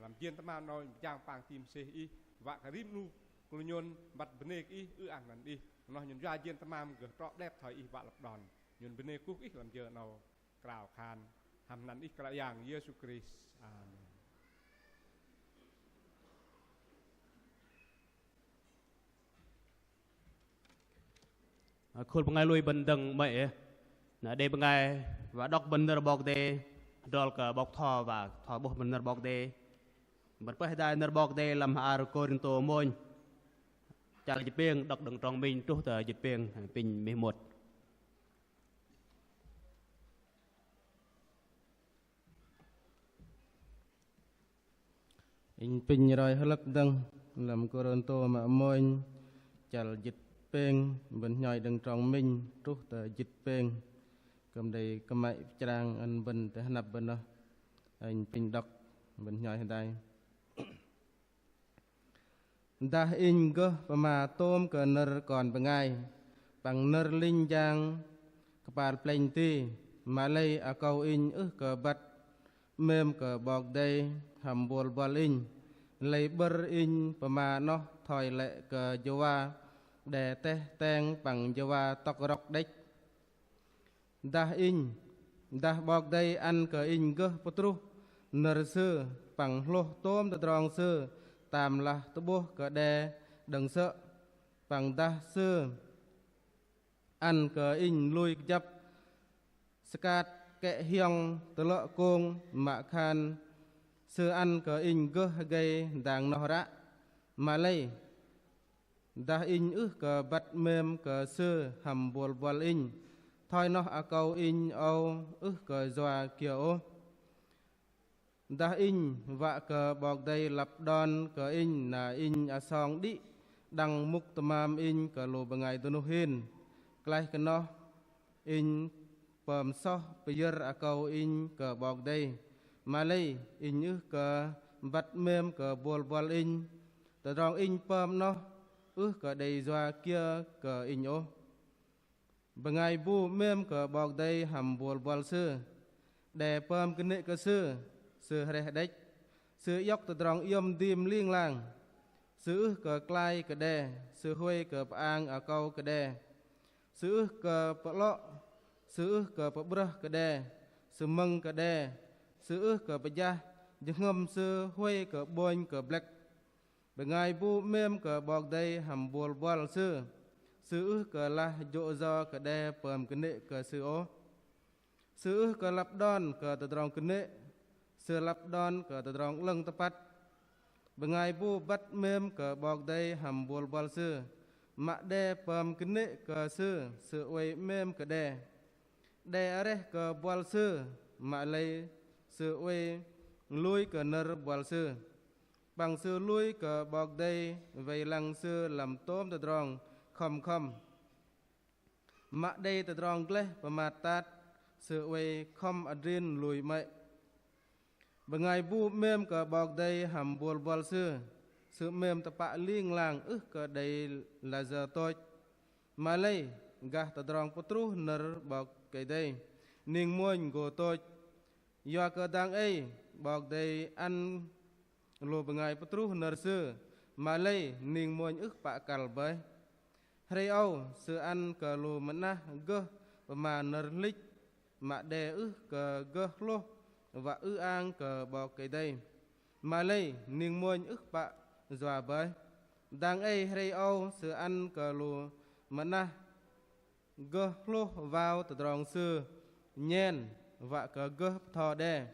Lăm jên tơmam 'nâu jang păng ti mơsêh Ih, wă kơ rim 'nu kơ lu nhôn băt bơnê kơ Ih, ư-ang anăn Ih. Noh nhôn yua jên tơmam gơh trŏ 'blep thoi Ih wă lăp đon. Nhôn bơnê kuh kơ Ih lăm jơ 'nâu. Krao khan hăm anăn Ih Kră Yang Yêsu Krist. Amen. Khul bơngai lui bơ̆n dơ̆ng 'mơ̆i ê. Na đei bơngai wă đŏk bơ̆n nơ̆r 'Bok Kei-Dei, hơdrol kơ 'bok tho wă tho 'bôh bơ̆n nơ̆r 'Bok Kei-Dei. Bơ̆n pơih hơdai nơ̆r 'Bok Kei-Dei lăm hla ar Kôrintô mônh, chăl jĭt pêng, đŏk đơ̆ng trong minh truh tơ jĭt pêng, apinh mih môt. Inh apinh roi hơlơ̆k dơ̆ng lăm Kôrintô mă mônh, chăl jĭt pêng, bơ̆n hnhoi đơ̆ng trong minh truh tơ jĭt pêng. Kư̆m đei kơmăy pơchrang ăn bơ̆n tơ hơnăp bơ̆n noh. Inh apinh đŏk, bơ̆n hnhoi hơdai. Dah inh gơh pơma tôm kơ nơ̆r kon bơngai păng nơ̆r linh jang kơpal plĕnh ti, mă lei akâu inh ưh kơ băt 'mêm kơ 'Bok Kei-Dei hăm buăl buăl inh. Lei 'bơ̆r inh pơma noh thoi lĕ kơ jơwa đe teh teng păng jơwa tŏk rŏk đĕch. Dah inh, dah 'Bok Kei-Dei ăn kơ inh gơh pơtruh nơ̆r Sư păng hlôh tôm tơdrong Sư tam lah tơ'bôh kơ đe đơ̆ng sơ̆, păng dah Sư ăn kơ inh lui kơjăp sơkat kĕ hiong tơlơ̆ kông mă khan Sư ăn kơ inh gơh hơgei dang noh ră. Mă lei dah inh ưh kơ băt 'mêm kơ Sư hăm buăl buăl inh, thoi noh akâu inh âu ưh kơ yua kiơ ôh. Dah inh wă kơ 'Bok Kei-Dei lăp đon kơ inh na inh asong đĭ đăng mŭk tơmam inh kơ lu bơngai dơnuh hin. Klaih kơ noh inh pơm soh pơyơ̆r akâu inh kơ 'Bok Kei-Dei. Mă lei inh ưh kơ băt 'mêm kơ buăl buăl inh. Tơdrong inh pơm noh ưh kơ đei yua kiơ kơ inh ôh. Bơngai bu 'mêm kơ 'Bok Kei-Dei hăm buăl buăl sư, đe pơm kơnê̆ kơ sư, sư hrĕh đĕch. Sư iŏk tơdrong iŏm dim ling lang. Sư ưh kơ klai kơ đe, sư huay kơ pơang akâu kơ đe. Sư ưh kơ pơ'lŏ, sư ưh kơ pơ'brơh kơ đe, sư mơ̆ng kơ đe, sư ưh kơ pơjah jơhngơ̆m sư huay kơ 'bônh kơ blĕk. Bơngai bu 'mêm kơ 'Bok Kei-Dei hăm buăl buăl sư, sư ưh kơ lah jô̆ yo kơ đe pơm kơnê̆ kơ sư ôh. Sư ưh kơ lăp đon kơ tơdrong kơnê̆, sư lăp đon kơ tơdrong 'lơ̆ng tơpăt. Bơngai bu băt 'mêm kơ 'Bok Kei-Dei hăm buăl buăl sư, mă đe pơm kơnê̆ kơ sư, sư oei 'mêm kơ đe. Đe areh kơ buăl sư, mă lei sư oei lui kơ nơ̆r buăl sư. Păng sư lui kơ 'Bok Kei-Dei wei lăng sư lăm tôm tơdrong khŏm khŏm. Mă đei tơdrong gleh pơmat tat, sư oei khŏm adrin lui 'mơ̆i. Bơngai bu 'mêm kơ 'Bok Kei-Dei hăm buăl buăl sư, sư 'mêm tơpă ling lang ưh kơ đei layơ tôch. Mă lei gah tơdrong pơtruh nơ̆r 'Bok Kei-Dei, ning mônh gô tôch. Yua kơ dang ei 'Bok Kei-Dei ăn lu bơngai pơtruh nơ̆r Sư, mă lei ning mônh ưh pă kăl bơih. Hrei âu Sư ăn kơ lu mơnah gơh pơma nơ̆r hlĭch, mă đe ưh kơ gơh hlôh wă ư-ang kơ 'Bok Kei-Dei, mă lei ning mônh ưh pă yua bơih. Dang ei hrei âu Sư ăn kơ lu mơnah gơh hlôh wao tơdrong Sư nhen wă kơ gơh bơtho đe,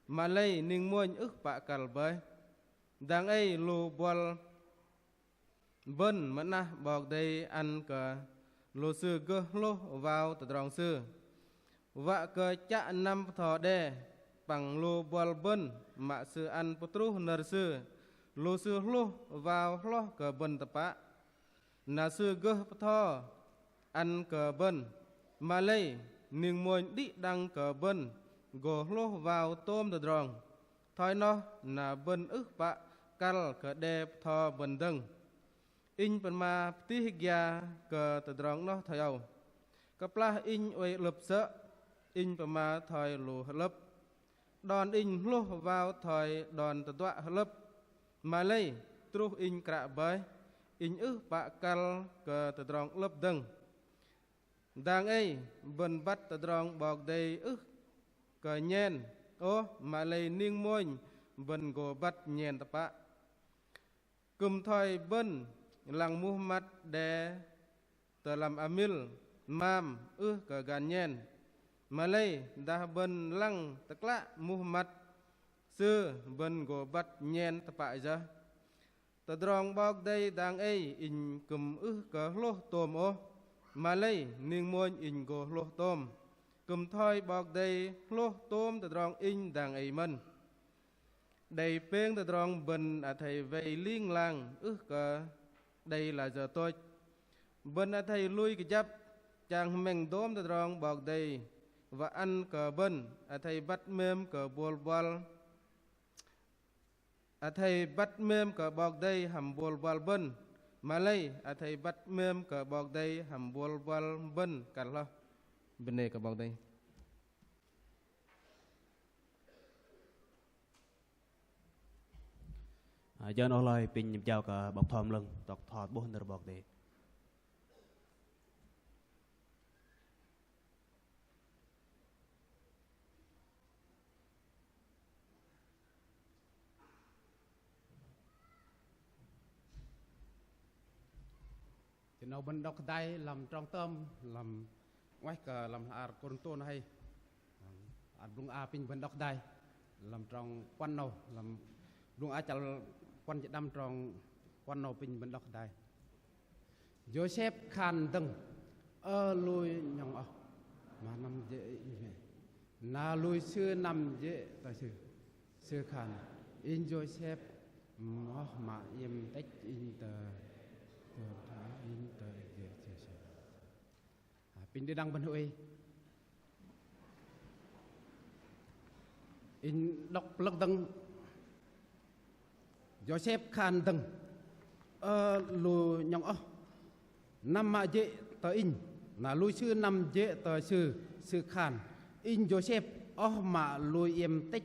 mă lei ning mônh ưh pă kăl bơih. Dang ei lu buăl bơ̆n mơnah 'Bok Kei-Dei ăn kơ lu sư gơh hlôh wao tơdrong Sư, wă kơ chă năm bơtho đe. Păng lu buăl bơ̆n mă Sư ăn pơtruh nơ̆r Sư, lu sư hlôh wao hloh kơ bơ̆n tơpă, na Sư gơh bơtho ăn kơ bơ̆n, mă lei ning mônh đĭ đăng kơ bơ̆n gô hlôh wao tôm tơdrong. Thoi noh na bơ̆n ưh pă kăl kơ đe bơtho bơ̆n dơ̆ng. Inh pơma pơtih gia kơ tơdrong noh thoi âu. Kơplah inh oei 'lơ̆p sơ̆, inh pơma thoi lu hơ'lơ̆p. Đon inh hlôh wao thoi đon tơduă hơ'lơ̆p. Mă lei truh inh kră bơih, inh ưh pă kăl kơ tơdrong 'lơ̆p dơ̆ng. Dang ei bơ̆n băt tơdrong 'Bok Kei-Dei ưh kơ nhen ôh, mă lei ning mônh bơ̆n gô băt nhen tơpă. Kư̆m thoi bơ̆n lăng muh măt đe tơ lăm amil mam ưh kơ gan nhen, mă lei dah bơ̆n lăng tơklă muh măt Sư, bơ̆n gô băt nhen tơpă yơh. Tơdrong 'Bok Kei-Dei dang ei inh kư̆m ưh kơ hlôh tôm ôh, mă lei ning mônh inh gô hlôh tôm. Kư̆m thoi 'Bok Kei-Dei hlôh tôm tơdrong inh dang ei mơ̆n. Đei pêng tơdrong bơ̆n athei wei ling lang ưh kơ đei layơ tôch. Bơ̆n athei lui kơjăp chang hơmĕng dôm tơdrong 'Bok Kei-Dei wă ăn kơ bơ̆n, athei băt 'mêm kơ buăl buăl. Athei băt 'mêm kơ 'Bok Kei-Dei hăm buăl buăl bơ̆n, mă lei athei băt 'mêm kơ 'Bok Kei-Dei hăm buăl buăl bơ̆n kăl hloh. Bơnê kơ 'Bok Kei-Dei. Ơ, jơ 'noh hloi apinh pơjao kơ 'bok bơtho mơlơ̆ng, tŏk bơtho 'bôh nơ̆r 'Bok Kei-Dei. Tơ 'nâu bơ̆n đŏk hơdai lăm trong tơm, lăm 'nguaih kơ lăm hla ar Kôrintô 'noh hei. Ăt blŭng a apinh bơ̆n đŏk hơdai lăm trong puăn 'nâu, lăm blŭng a chăl puăn jĭt đăm trong puăn 'nâu apinh bơ̆n đŏk hơdai. Yôsep khan dơ̆ng: Ơ lu 'nhŏng oh, mă năm jê̆ inh mĕ, na lui sư năm jê̆ tơ sư. Sư khan: Inh Yôsep, oh mă iĕm tĕch inh tơ, tơ, tơ inh tơ, apinh đĭ đăng bơ̆n huay. Inh đŏk pơlơ̆k dơ̆ng. Yôsep khan dơ̆ng: Ơ lu 'nhŏng oh, năm mă jê̆ tơ inh? Na lui sư năm jê̆ tơ sư, sư khan: Inh Yôsep, oh mă lui iĕm tĕch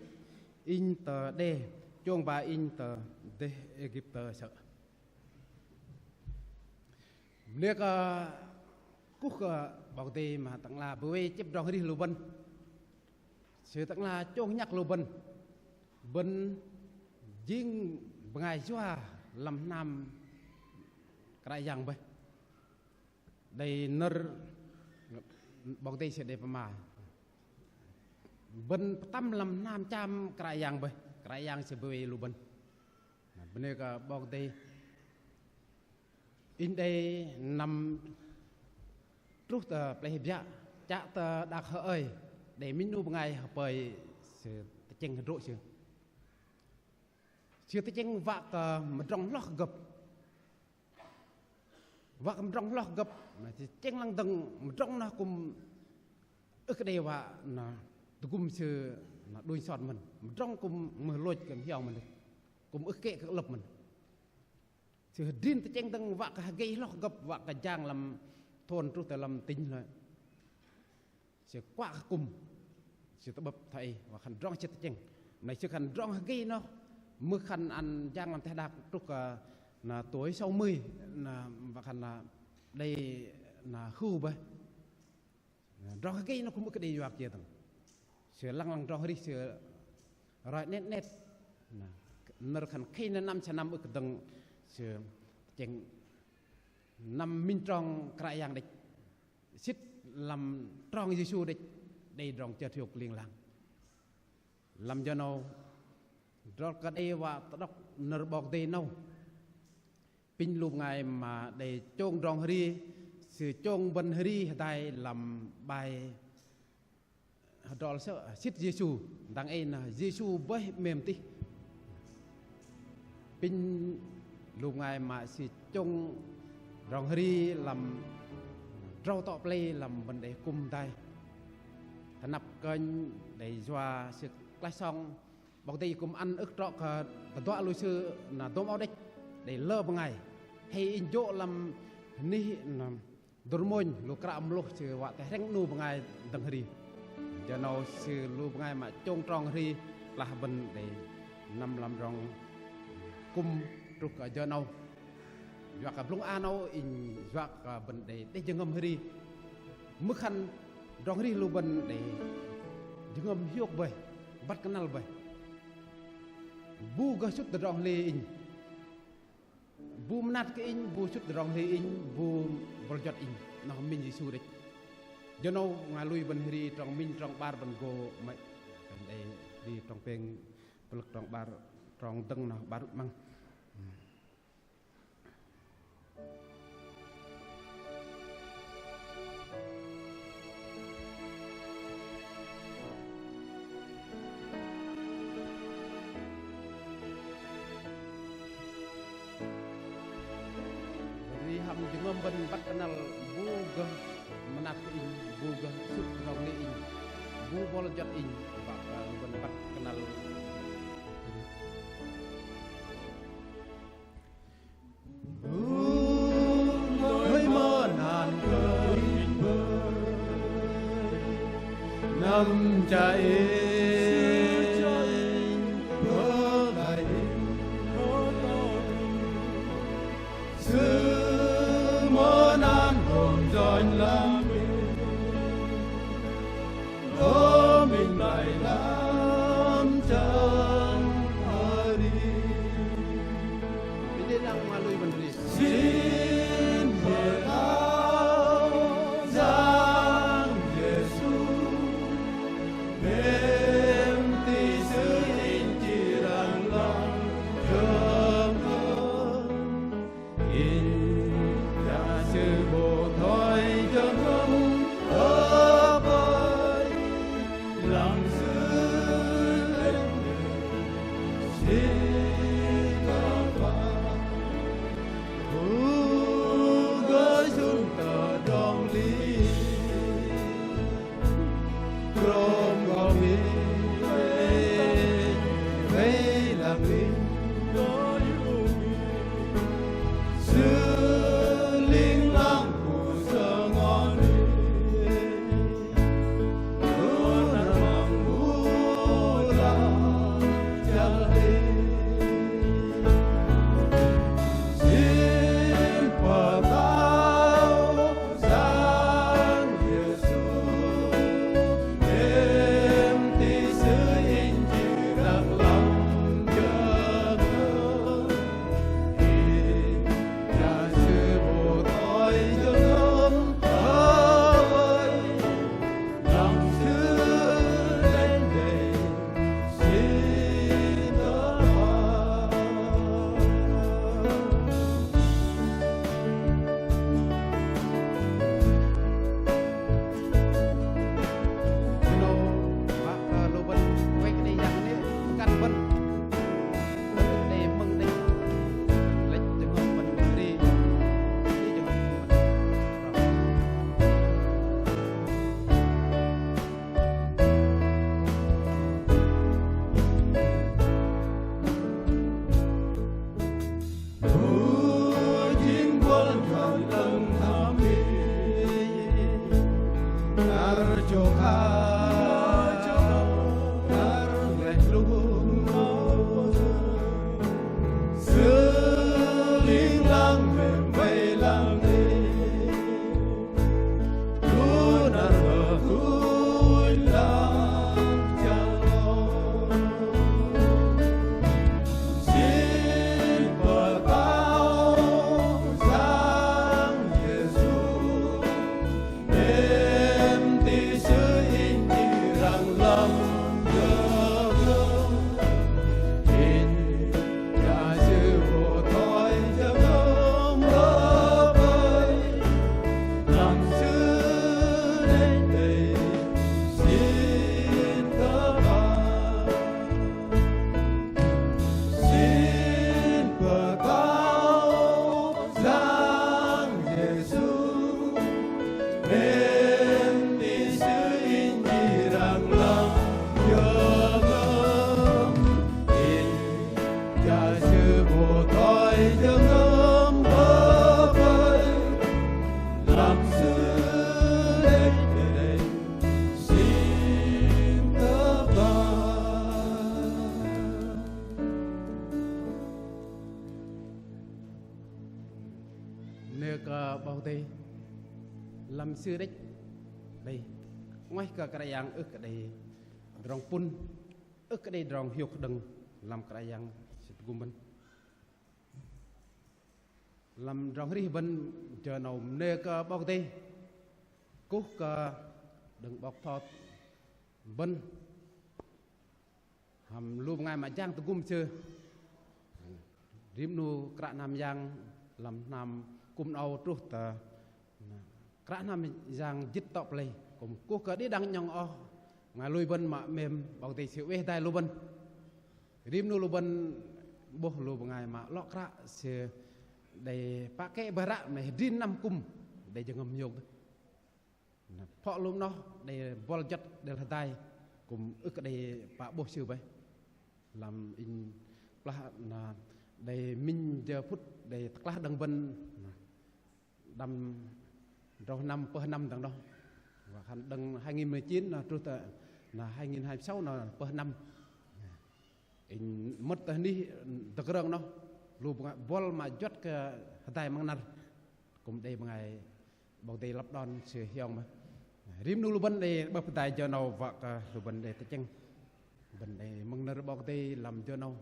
inh tơ đe, chông ba inh tơ dêh Êgiptơ sơ̆. Bơnê kơ kuh kơ 'Bok Kei-Dei mă tơ'ngla bơwei chĕp tơdrong arih lu bơ̆n. Sư tơ'ngla chông nhăk lu bơ̆n. Bơ̆n jing bơngai yua lăm hnam Kră Yang bơih. Đei nơ̆r 'Bok Kei-Dei sư đei pơma. Bơ̆n pơtăm lăm hnam cham Kră Yang bơih. Kră Yang sư bơwei lu bơ̆n. Na, bơnê kơ 'Bok Kei-Dei. Inh đei năm truh tơ plei Hơbiă, chă tơ đak hơơi, đei minh 'nu bơngai hơpơi sư tơchĕng hơdrô̆ sư. Sư tơchĕng wă kơ mơdrŏng hloh gơ̆p. Wă kơ mơdrŏng hloh gơ̆p, na sư tơchĕng lăng dơ̆ng mơdrŏng noh kư̆m ưh kơ đei wă na tơgŭm sư na đunh sot mơ̆n. Mơdrŏng kư̆m mưh lôch kơ hiong mơ̆n. Kư̆m ưh kơ kĕ kơ 'lơ̆p mơ̆n. Sư hơdrin tơchĕng dơ̆ng wă kơ hơgei hloh gơ̆p, wă kơ jang lăm thôn truh tơ lăm tỉnh lei. Sư kuă kơ kŭm, sư tơ'bơ̆p thoi ei, wă khan drong sĭt tơchĕng. Mă lei sư khan drong hơgei noh, mưh khan ăn jang lăm teh đak truh kơ na tuổi sáu mươi, na wă khan na đei na hư bơih. Na drong hơgei noh kŭm ưh kơ đei yua kiơ dơ̆ng. Sư lăng lăng drong arih sư roi 'net 'net. Na, nơ̆r khan khei na năm sa năm ưh kơ dơ̆ng sư tơchĕng năm minh trong Kră Yang đĕch. Sĭt lăm trong Yêsu đĕch, đei drong chơt hiôk ling lang. Lăm jơ 'nâu, drŏ kơ đei wă tơdŏk nơ̆r 'Bok Kei-Dei 'nâu. Pinh lu bơngai mă đei chông drong hơri, sư chông bơ̆n hơri hơdai lăm bai hơdrol sơ̆ sĭt Yêsu, dang ei na Yêsu bơih 'mêm tih. Pinh lu bơngai mă sư chông drong hơri lăm drâu tŏ plei lăm bơ̆n đei kŭm hơdai. Tơnăp kơnh đei yua sư klaih sŏng, 'Bok Kei-Dei kŭm ăn ưh trŏ kơ tơduă lu sư na dôm âu đĕch, đei lơ bơngai. Hei inh jô̆ lăm anih na Dơ̆r mônh lu kră mơlôh sư wă tơ hrĕng 'nu bơngai dơ̆ng hơri. Jơ 'nâu sư lu bơngai mă chông trong hơri, kơplah bơ̆n đei năm lăm drong kŭm truh kơ jơ 'nâu. Yua kơ blŭng a 'nâu inh yua kơ bơ̆n đei đei jơhngơ̆m hơri. Mưh khan drong hơri lu bơ̆n đei jơhngơ̆m hiôk bơih, băt kơnăl bơih. Bu gơh sŭt tơ drong hơri inh. Bu mơnat kơ inh, bu sŭt tơ drong hơri inh, bu bơ̆l juăt inh, noh minh Yêsu đĕch. Jơ 'nâu bơngai lui bơ̆n hơri trong minh trong 'bar bơ̆n gô mơ̆i. Bơ̆n đei hơri trong pêng, pơlơ̆k trong 'bar, trong dơ̆ng noh 'bar 'măng. Ri hăm jơhngơ̆m bơ̆n băt kơnăl bu gơh mơnat kơ inh, bu gơh sŭt tơ drong hơri inh, bu bơ̆l juăt inh, wă kơ bơ̆n băt kơnăl. Ơ, đei mơnat kơ inh bơih, năm chă inh bơih, Sư mơnat gơm yoch lăm inh. Dôm inh đei lăm chăl hơri. Bơ̆n đei lăng mă lui bơ̆n hơri. Sĭn bơtho Yang Yêsu, 'mêm tih Sư inh chi răng lăng jơhngơ̆m. Inh chă Sư bơtho jơhngơ̆m, ơ bơih, lăng Sư lĕnh đĕch, sĭn tơpă, bu gơh sŭn tơ drong hli. Krôm gơh mĭnh, wei lăng inh, Sư ling lang kuh sơngon inh, kuh năng kuh lăng chăl inh. Sĭn bơtho Yang Yêsu, 'mêm tih Sư inh chi răng lăng jơhngơ̆m. Inh chă Sư bơtho jơhngơ̆m, ơ bơih, lăng Sư lĕnh đĕch, sĭn tơpă. Jơ 'nâu, wă kơ lu bơ̆n, wei kơ đei yang nê, kăn bơ̆n. Đei mơ̆ng đei. Lĕch jơhngơ̆m bơ̆n hơri. Đei jơhngơ̆m bơ̆n. Ơ jing buăl juăt lăng hăm inh, Nơ kơ 'Bok Kei-Dei lăm sư đĕch đei. 'Ngoaih kơ Kră Yang ưh kơ đei tơdrong pŭn, ưh kơ đei tơdrong hiôk hơđơ̆ng lăm Kră Yang sư tơgŭm bơ̆n. Lăm tơdrong arih bơ̆n jơ 'nâu nơ kơ 'Bok Kei-Dei kuh kơ đơ̆ng 'bok thot bơ̆n hăm lu bơngai mă jang tơgŭm sư. Rim 'nu kră hnam yang lăm hnam kŭm 'nâu truh tơ kră hnam yang jĭt tŏ pơlei. Kŭm kuh kơ đĭ đăng 'nhŏng oh bơngai lui bơ̆n mă 'mêm 'Bok Kei-Dei sư oei hơdai lu bơ̆n. Rim 'nu lu bơ̆n 'bôh lu bơngai mă lŏ kră sư đei pă kĕ bơih ră mă lei hơdrin năm kŭm đei jơhngơ̆m hiôk dêh. Na, phŏ lu noh đei buăl juăt đei hơdai kŭm ưh kơ đei pă 'bôh sư bơih. Lăm inh kơplah na đei minh jơ phŭt đei tơklah đơ̆ng bơ̆n na, đăm drâu năm pơh năm dơ̆ng noh. Wă khan đơ̆ng hai nghìn mười chín na truh tơ na hai nghìn hai mươi sáu na pơh năm. Inh mơ̆t tơ anih tơkrơ̆ng noh lu bơngai buăl mă juăt kơ hơdai măng năr kŭm đei bơngai 'Bok Kei-Dei lăp đon sư hiong mă. Rim 'nu lu bơ̆n đei 'bơ̆p hơdai jơ 'nâu wă kơ lu bơ̆n đei tơchĕng bơ̆n đei mơ̆ng nơ̆r 'Bok Kei-Dei lăm jơ 'nâu.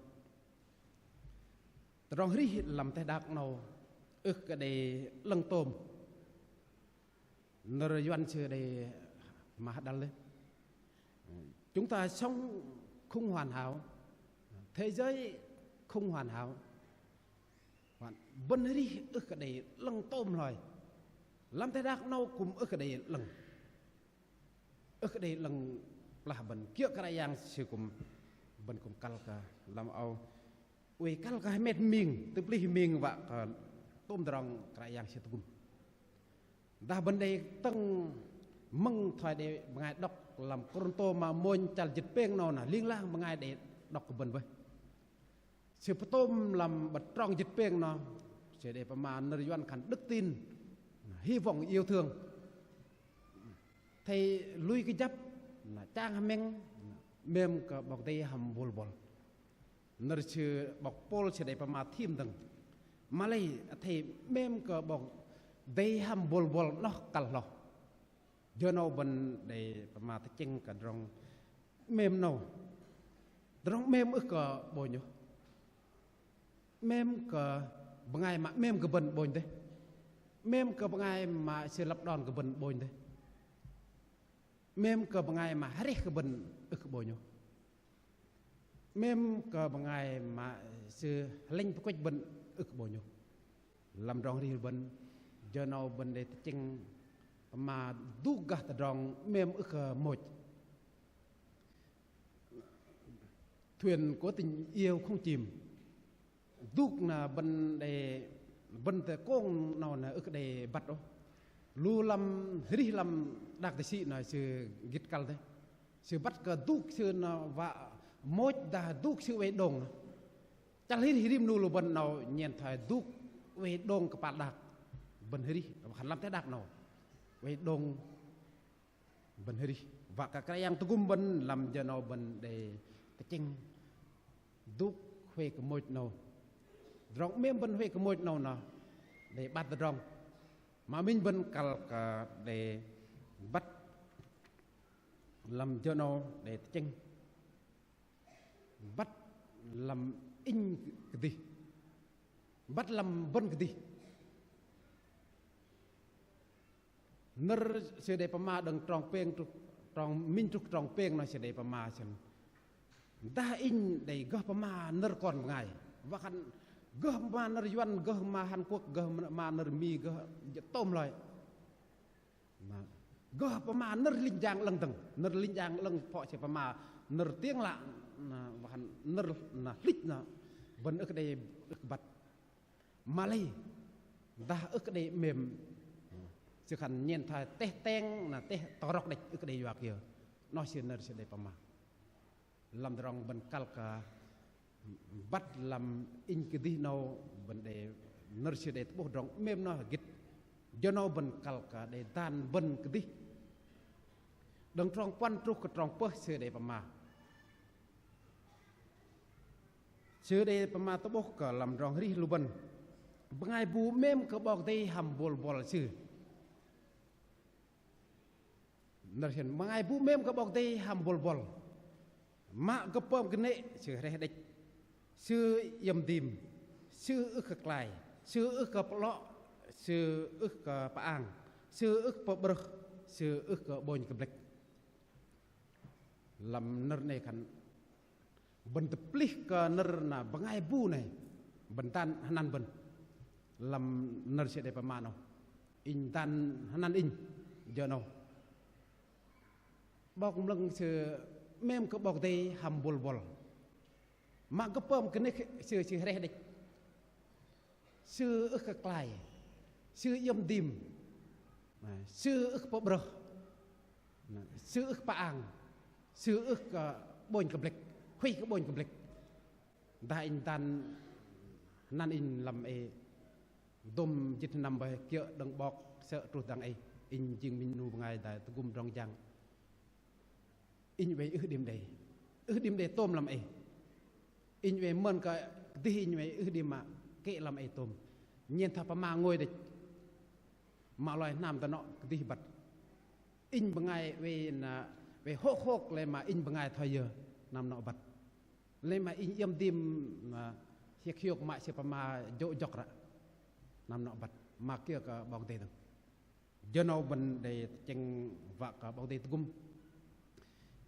Tơdrong arih lăm teh đak 'nâu ưh kơ đei 'lơ̆ng tôm. Nơ̆r Yuăn sư đei mă hơđăl dêh. Chúng ta sống không hoàn hảo, thế giới không hoàn hảo. Wă bơ̆n arih ưh kơ đei 'lơ̆ng tôm hloi. Lăm teh đak 'nâu kŭm ưh kơ đei 'lơ̆ng. Ưh kơ đei 'lơ̆ng, kơplah bơ̆n kiơ̆ Kră Yang sư kŭm bơ̆n kŭm kăl kơ lăm âu oei kăl kơ hơmet ming, tơplih ming wă kơ tôm tơdrong Kră Yang sư tơgŭm. Dah bơ̆n đei tơ̆ng mơ̆ng thoi đei bơngai đŏk lăm Kôrintô mă mônh chăl jĭt pêng 'nâu na ling lang bơngai đei đŏk kơ bơ̆n bơih. Sư pơtôm lăm bơ̆t trong jĭt pêng noh sư đei pơma nơ̆r Yuăn khan đức tin, hy vọng, yêu thương. Athei lui kơjăp na chang hơmĕng, 'mêm kơ 'Bok Kei-Dei hăm bôl buăl. Nơ̆r sư 'bok Pôl sư đei pơma thim dơ̆ng. Mă lei athei 'mêm kơ 'Bok Kei-Dei hăm bôl buăl noh kăl hloh. Jơ 'nâu bơ̆n đei pơma tơchĕng kơ tơdrong 'mêm 'nâu. Tơdrong 'mêm ưh kơ ƀônh ôh. 'Mêm kơ bơngai mă 'mêm kơ bơ̆n ƀônh dêh. 'Mêm kơ bơngai mă sư lăp đon kơ bơ̆n ƀônh dêh. 'Mêm kơ bơngai mă areh kơ bơ̆n ưh kơ ƀônh ôh. 'Mêm kơ bơngai mă sư hơlĕnh pơkuĕch bơ̆n ưh kơ ƀônh ôh. Lăm tơdrong arih bơ̆n, jơ 'nâu bơ̆n đei tơchĕng pơma duk gah tơdrong 'mêm ưh kơ môch. Thuyền của tình yêu không chìm. Duk na bơ̆n đei, bơ̆n tơ kông 'nâu na ưh kơ đei băt ôh. Lu lăm arih lăm đak tơ sĭ na sư gĭt kăl dêh. Sư băt kơ duk sư na wă môch dah duk sư oei đông. Chăl arih rim 'nu lu bơ̆n 'nâu nhen thoi duk oei đông kơpal đak. Bơ̆n arih, wă khan lăm teh đak 'nâu oei đông bơ̆n arih. Wă kơ Kră Yang tơgŭm bơ̆n lăm jơ 'nâu bơ̆n đei tơchĕng duk huay kơ môch 'nâu. Tơdrong 'mêm bơ̆n huay kơ môch 'nâu noh đei 'bar tơdrong. Mă minh bơ̆n kăl kơ đei băt lăm jơ 'nâu đei tơchĕng. Băt lăm inh kơdih. Băt lăm bơ̆n kơdih. Nơ̆r sư đei pơma đơ̆ng trong pêng truh, trong minh truh trong pêng noh sư đei pơma sơ̆n. Dah inh đei gơh pơma nơ̆r kon bơngai. Wă khan gơh pơma nơ̆r Yuăn, gơh pơma Hàn Quốc, gơh pơma nơ̆r Mi, gơh jơ̆ tôm hloi. Na, gơh pơma nơ̆r linh jang 'lơ̆ng dơ̆ng. Nơ̆r linh jang 'lơ̆ng phŏ sư pơma nơ̆r tiếng lạ, na, wă khan nơ̆r na hlĭch na bơ̆n ưh kơ đei ưh kơ băt. Mă lei dah ưh kơ đei 'mêm, sư khan nhen thoi teh teng na teh tŏ rŏk đĕch ưh kơ đei yua kiơ. Noh sư nơ̆r sư đei pơma. Lăm tơdrong bơ̆n kăl kơ băt lăm inh kơdih 'nâu bơ̆n đei nơ̆r sư đei tơ'bôh tơdrong 'mêm noh gĭt. Jơ 'nâu bơ̆n kăl kơ đei dan bơ̆n kơdih. Đơ̆ng trong puăn truh kơ trong pơh sư đei pơma. Sư đei pơma tơ'bôh kơ lăm tơdrong arih lu bơ̆n. Bơngai bu 'mêm kơ 'Bok Kei-Dei hăm bôl buăl sư. Nơ̆r sĭn, bơngai bu 'mêm kơ 'Bok Kei-Dei hăm bôl buăl. Mă kơ pơm kơnê̆ sư hreh đĕch. Sư iĕm dim. Sư ưh kơ klai. Sư ưh kơ pơ'lŏ. Sư ưh kơ pơang. Sư ưh kơ pơ'brơh. Sư ưh kơ 'bônh kơblĕk. Lăm nơ̆r 'nâu khan bơ̆n tơplih kơ nơ̆r na bơngai bu 'nâu, bơ̆n dan hơnăn bơ̆n. Lăm nơ̆r sư đei pơma 'nâu, inh dan hơnăn inh jơ 'nâu. 'Bok mơlơ̆ng sư 'mêm kơ 'Bok Kei-Dei hăm bôl buăl. Mă kơ pơm kơnê̆ sư, sư hreh đĕch. Sư ưh kơ klai. Sư iĕm dim. Sư ưh kơ pơ'brơh. Sư ưh kơ pơang. Sư ưh kơ 'bônh kơblĕk. Huay kơ 'bônh kơblĕk. Dah inh dan hơnăn inh lăm ei dôm jĭt hơnăm bơih kiơ̆ đơ̆ng 'bok sơ̆ truh dang ei. Inh jing minh 'nu bơngai dah tơgŭm tơdrong jang. Inh oei ưh đĭm đei, ưh đĭm đei tôm lăm ei. Inh oei mơn kơ kơdih inh oei ưh đĭm mă kĕ lăm ei tôm. Nhen thoi pơma ngôi đĕch. Mă loi hnam dơnŏ kơdih băt. Inh bơngai oei na, oei hôk hôk lei mă inh bơngai thoi yơ, hnam dơnŏ băt. Lei mă inh iĕm dim na hiĕk hiôk mă sư pơma jô̆ jŏk ră. Hnam dơnŏ băt. Mă kiơ kơ 'Bok Kei-Dei dơ̆ng. Jơ 'nâu bơ̆n đei tơchĕng wă kơ 'Bok Kei-Dei tơgŭm.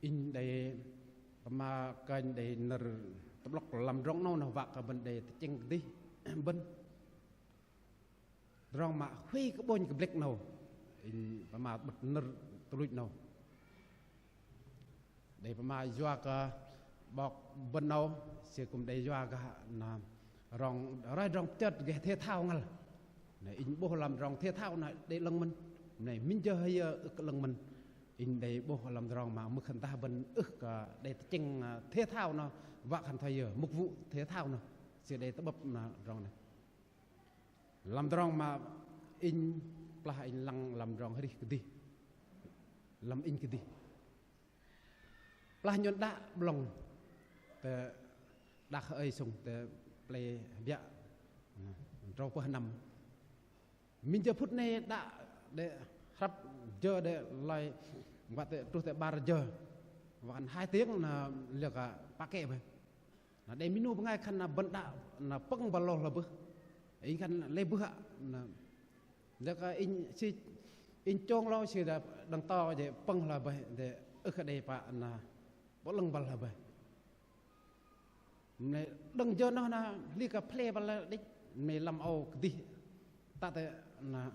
Inh đei pơma kơnh đei nơ̆r tơ'blŏk lăm tơdrong 'nâu noh wă kơ bơ̆n đei tơchĕng kơdih bơ̆n. Tơdrong mă huay kơ 'bônh kơblĕk 'nâu. Inh pơma bơ̆t nơ̆r tuch luch 'nâu. Đei pơma yua kơ 'bok bơ̆n 'nâu, sư kư̆m đei yua gah na rong, roi tơdrong pơchơt gah thể thao ngăl. Na inh 'bôh lăm tơdrong thể thao na đei 'lơ̆ng mơ̆n. Na minh jơ hơyơ ưh kơ 'lơ̆ng mơ̆n. Inh đei 'bôh lăm tơdrong mă mưh khan dah bơ̆n ưh kơ đei tơchĕng, ơ, thể thao na wă khan thoi yơ, mục vụ thể thao na. Sư đei tơ'bơ̆p na tơdrong na. Lăm tơdrong mă inh kơplah inh lăng lăm tơdrong arih kơdih. Lăm inh kơdih. Kơplah nhôn đă 'blŏng tơ đak hơơi sŭng tơ plei biă tơdrâu pơh năm. Minh jơ phŭt 'nâu đă đe hrăp jơ đe loi wă tơ truh tơ 'bar jơ. Wă khan hai tiếng na liơ kơ pă kĕ bơih. Na đei minh 'nu bơngai khan na bơ̆n đă na pơ̆ng băl lôh hloi bơih. Inh khan lei bơih hă na. Liơ kơ inh sư, inh chông lôh sư đe đơ̆ng to jê̆ pơ̆ng hloi bơih đe ưh kơ đei pă na pơ'lơ̆ng băl hloi bơih. Mă lei đơ̆ng jơ noh na hli kơ pơlei băl đĕch, mă lei lăm âu kơdih. Tă tơ na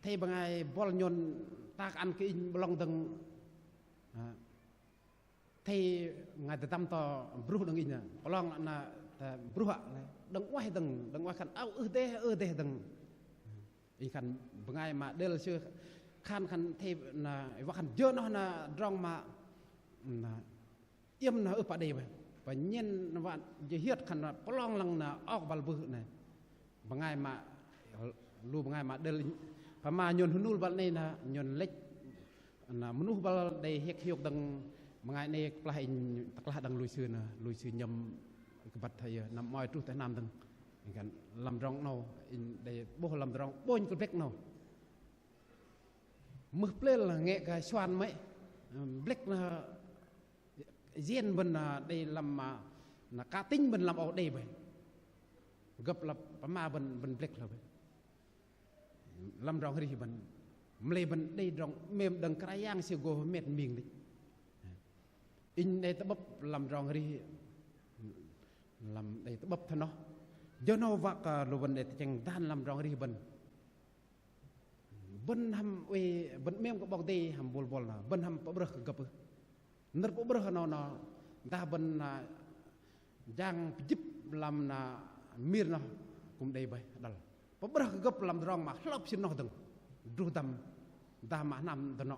thei bơngai buăl nhôn ta kơ ăn kơ inh 'blŏng dơ̆ng. Thei bơngai tơdăm to bruh đơ̆ng inh na. Pơlong na tơ bruh hă lei. Đơ̆ng oei dơ̆ng, đơ̆ng oei khan âu ưh dêh, ưh dêh dơ̆ng. Inh khan bơngai mă đêl sư khan khan thei na wă khan jơ noh na tơdrong mă na iĕm na ưh pă đei bơih. Pơnhen wă jơhiơt khan na pơlong lăng na âu băl bưh na. Bơngai mă, lu bơngai mă đêl pơma nhôn hơnul băl 'nâu na nhôn lĕch na mơnuh băl đei hiĕk hiôk dơ̆ng bơngai 'nâu kơplah inh tơklah đơ̆ng lui sư na, lui sư nhơ̆m kơ băt thoi yơ, năm 'mơ̆i truh tơ hnam dơ̆ng. Inh khan lăm tơdrong 'nâu, inh đei 'bôh lăm tơdrong 'bônh kơblĕk 'nâu. Mưh plĕl ngĕ kơ suan mơ̆i, blĕk na yen bơ̆n na đei lăm, na cá tính bơ̆n lăm âu đei bơih. Gơ̆p lăp pơma bơ̆n, bơ̆n blĕk hloi bơih. Lăm tơdrong arih bơ̆n, mă lei bơ̆n đei tơdrong 'mêm đơ̆ng Kră Yang sư gô hơmet ming đĕch. Inh đei tơ'bơ̆p lăm tơdrong arih, lăm đei tơ'bơ̆p thoi noh. Jơ 'nâu wă kơ lu bơ̆n đei tơchĕng dan lăm tơdrong arih bơ̆n. Bơ̆n hăm oei, bơ̆n 'mêm kơ 'Bok Kei-Dei hăm bôl buăl na, bơ̆n hăm pơ'brơh kơ gơ̆p ưh. Nơ̆r pơ'brơh noh na, dah bơ̆n na jang pơjĭp lăm na mir noh kư̆m đei bơih đăl. Pơ'brơh kơ gơ̆p lăm tơdrong mă hlŏp sĭn noh dơ̆ng. Druh dăm, dah mă hnam dơnŏ.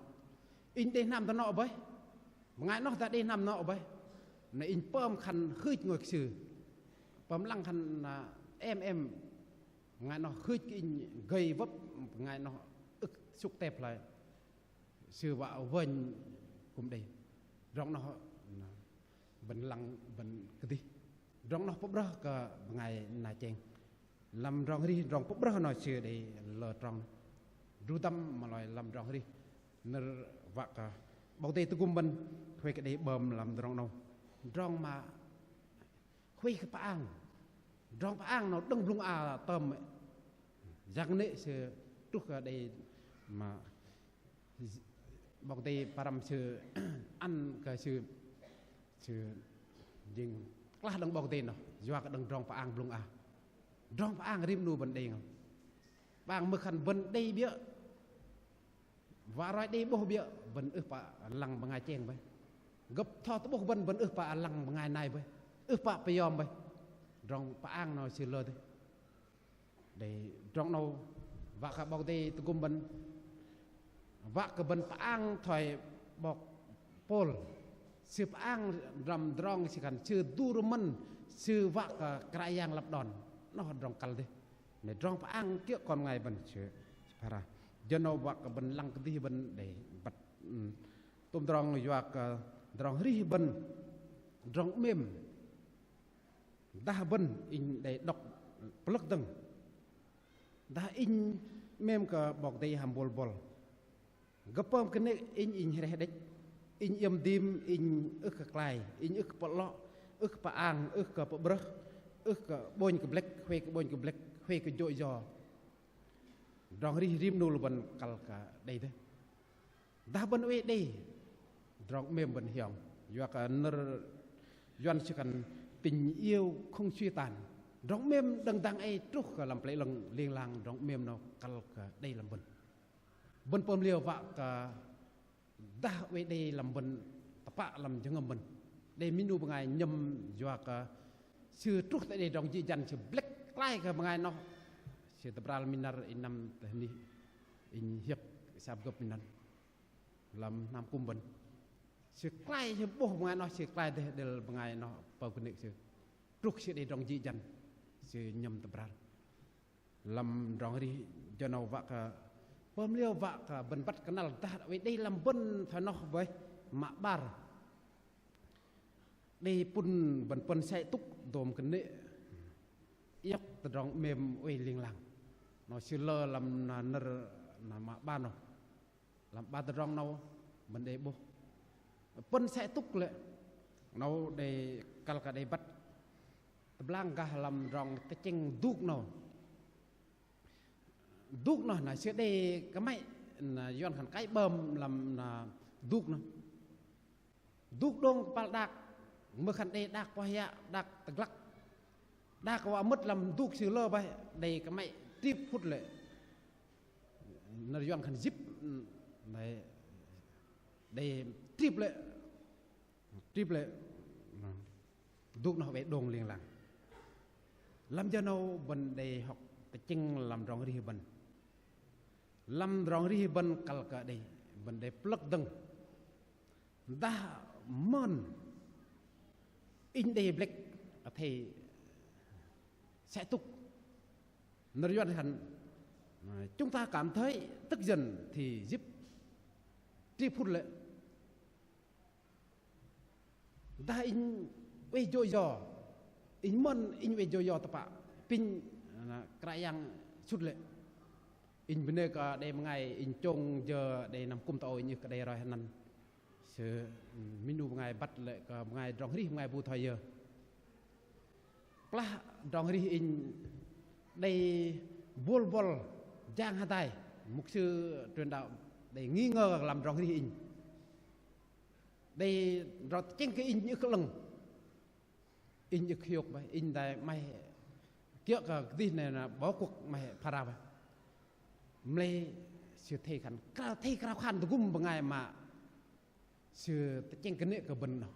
Inh đei hnam dơnŏ bơih. Bơngai noh dah đei hnam dơnŏ bơih. Na inh pơm khan hưch ngôi kơ sư. Pơm lăng khan na em em. Bơngai noh hưch kơ inh gơih wơ̆p, bơngai noh ưh sŭk tep hloi. Sư wă wơnh kư̆m đei. Tơdrong noh, na, bơ̆n lăng bơ̆n kơdih. Tơdrong noh pơ'brơh kơ bơngai na cheng. Lăm tơdrong arih, tơdrong pơ'brơh noh sư đei lơ trong. Dru dăm mă lei lăm tơdrong arih. Nơ̆r wă kơ 'Bok Kei-Dei tơgŭm bơ̆n, huay kơ đei 'bơm lăm tơdrong 'nâu. Tơdrong mă huay kơ pơang. Tơdrong pơang noh đơ̆ng blŭng a tơm. Yang nê̆ sư truh kơ đei mă Bok Kei-Dei pơrăm sư ăn kơ sư, sư jing klah đơ̆ng Bok Kei-Dei noh, yua kơ đơ̆ng tơdrong pơang blŭng a. Tơdrong pơang rim 'nu bơ̆n đei ngơ̆. Pơang mưh khan bơ̆n đei 'biơ̆. Wă roi đei 'bôh 'biơ̆, bơ̆n ưh pă lăng bơngai cheng bơih. Gơ̆p tho tơ'bôh bơ̆n, bơ̆n ưh pă lăng bơngai nai bơih. Ưh pă pơyom bơih. Tơdrong pơang noh sư lơ dêh. Đei tơdrong 'nâu wă kơ 'Bok Kei-Dei tơgŭm bơ̆n, wă kơ bơ̆n pơang thoi 'bok Pôl. Sư pơang lăm tơdrong sư khan sư dŭ rơmơ̆n, sư wă kơ Kră Yang lăp đon. Noh tơdrong kăl dêh. Mă lei tơdrong pơang kiơ̆ kon bơngai bơ̆n sư, sư phara. Jơ 'nâu wă kơ bơ̆n lăng kơdih bơ̆n đei băt, ưm, tôm tơdrong yua kơ tơdrong arih bơ̆n, tơdrong 'mêm. Dah bơ̆n inh đei đŏk pơlơ̆k dơ̆ng. Dah inh 'mêm kơ 'Bok Kei-Dei hăm bôl bôl. Gơ̆p pơm kơnê̆ inh, inh hreh đĕch. Inh iĕm dim, inh ưh kơ klai, inh ưh kơ pơ'lŏ, ưh kơ pơang, ưh kơ pơ'brơh, ưh kơ 'bônh kơ blĕk, huay kơ 'bônh kơ blĕk, huay kơ jô̆ yo. Tơdrong arih rim 'nu lu bơ̆n kăl kơ đei dêh. Dah bơ̆n oei đei tơdrong 'mêm bơ̆n hiong. Yua kơ nơ̆r Yuăn sư khan tình yêu không suy tàn. Tơdrong 'mêm đơ̆ng dang ei truh kơ lăm Pơlei 'lơ̆ng ling lang, tơdrong 'mêm noh kăl kơ đei lăm bơ̆n. Bơ̆n pơm liơ wă kơ dah oei đei lăm bơ̆n tơpă lăm jơhngơ̆m bơ̆n. Đei minh 'nu bơngai nhơ̆m yua kơ sư truh tơ đei tơdrong jĭ jăn sư blĕk klai kơ bơngai noh. Sư tơbral minh năr inh năm tơ anih inh hiơ̆k sap gơ̆p minh năr. Lăm hnam kŭm bơ̆n. Sư klai, sư 'bôh bơngai noh, sư klai dêh đêl bơngai noh pơm kơnê̆ sư. Truh sư đei tơdrong jĭ jăn, sư nhơ̆m tơbral. Lăm tơdrong arih jơ 'nâu wă kơ pơm liơ wă kơ bơ̆n băt kơnăl dah oei đei lăm bơ̆n thoi noh bơih mă 'bar. Đei pŭn bơ̆n pơ̆n sĕ tŭk dôm kơnê̆ iŏk tơdrong 'mêm oei ling lang. Noh sư lơ lăm nơ̆r mă 'bar noh. Lăm 'bar tơdrong 'nâu bơ̆n đei 'bôh. Pơ̆n sĕ tŭk lê̆. 'Nâu đei kăl kơ đei băt. Tơblang gah lăm tơdrong tơchĕng dŭk 'nâu. Dŭk noh na sư đei kơmăy, na Yuăn khan cái bơm lăm na dŭk noh. Dŭk đơ̆ng kơpal đak, mưh khan đei đak poh yă, đak tơglăk. Đak wă mơ̆t lăm dŭk sư lơ bơih, đei kơmăy trip phŭt lê̆. Nơ̆r Yuăn khan zip, đei, đei trip lê̆. Trip lê̆. Dŭk noh oei đơ̆ng ling lang. Lăm jơ 'nâu bơ̆n đei hŏk tơchĕng lăm tơdrong arih bơ̆n. Lăm tơdrong arih bơ̆n kăl kơ đei, bơ̆n đei plơ̆k dơ̆ng. Dah mơn inh đei blĕk athei sĕ tŭk. Nơ̆r Yuăn khan, chúng ta cảm thấy tức giận thì zip trip phŭt lê̆. Dah inh oei jô̆ yo, inh mơn inh oei jô̆ yo tơpă, apinh na Kră Yang sŭt lê̆. Inh bơnê kơ đei bơngai inh chông jơ đei năm kŭm tơ âu inh ưh kơ đei roi hơnăn. Sư minh 'nu bơngai băt lê̆ kơ bơngai tơdrong arih bơngai bu thoi yơ. Plah tơdrong arih inh đei bôl bôl jang hơdai, mục sư truyền đạo đei nghi ngờ lăm tơdrong arih inh. Đei tơdrong tơchĕng kơ inh ưh kơ 'lơ̆ng. Inh ưh kơ hiôk bơih, inh dai 'maih kiơ̆ kơ kơdih 'nâu na bó kuŏk 'maih phara bơih. Mă lei sư athei khan, krao, athei krao khan tơgŭm bơngai mă sư tơchĕng kơnê̆ kơ bơ̆n noh.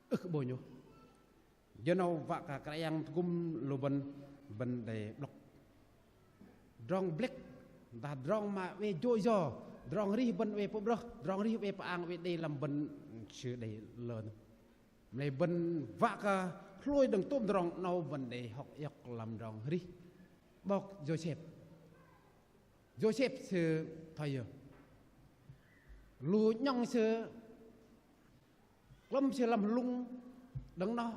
Ưh kơ 'bônh ôh. Jơ 'nâu wă kơ Kră Yang tơgŭm lu bơ̆n, bơ̆n đei blŏk. Tơdrong blĕk, dah tơdrong mă oei jô̆ yo, tơdrong arih bơ̆n oei pơ'brơh, tơdrong arih oei pơang oei đei lăm bơ̆n sư đei lơ noh. Mă lei bơ̆n wă kơ hlôi đơ̆ng tôm tơdrong 'nâu bơ̆n đei hŏk iŏk lăm tơdrong arih. 'Bok Yôsep. Yôsep sư thoi yơ. Lu 'nhŏng sư klơ̆m sư lăm hlŭng đơ̆ng noh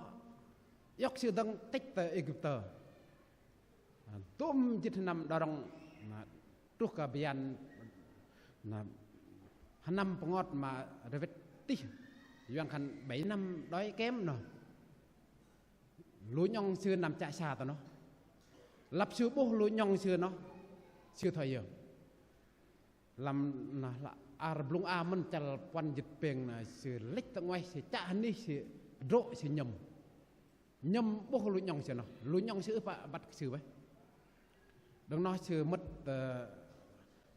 iŏk sư dơ̆ng tĕch tơ Êgiptơ. Dôm jĭt sơnăm đơ̆ng rŏng, na, truh kơ bơyan, na, sơnăm pơngot mă rơwĕt tih, yuan khan bảy năm đói kém noh. Lu 'nhŏng sư năm chă sa tơ noh. Lăp sư 'bôh lu 'nhŏng sư noh, sư thoi yơ. Lăm na hla ar blŭng a mơ̆n chăl puăn jĭt pêng na sư lĕch tơ 'nguaih sư chă hơnih sư drô̆ sư nhơ̆m. Nhơ̆m 'bôh lu 'nhŏng sư noh. Lu 'nhŏng sư ưh pă băt kơ sư bơih. Đơ̆ng noh sư mơ̆t, ơ,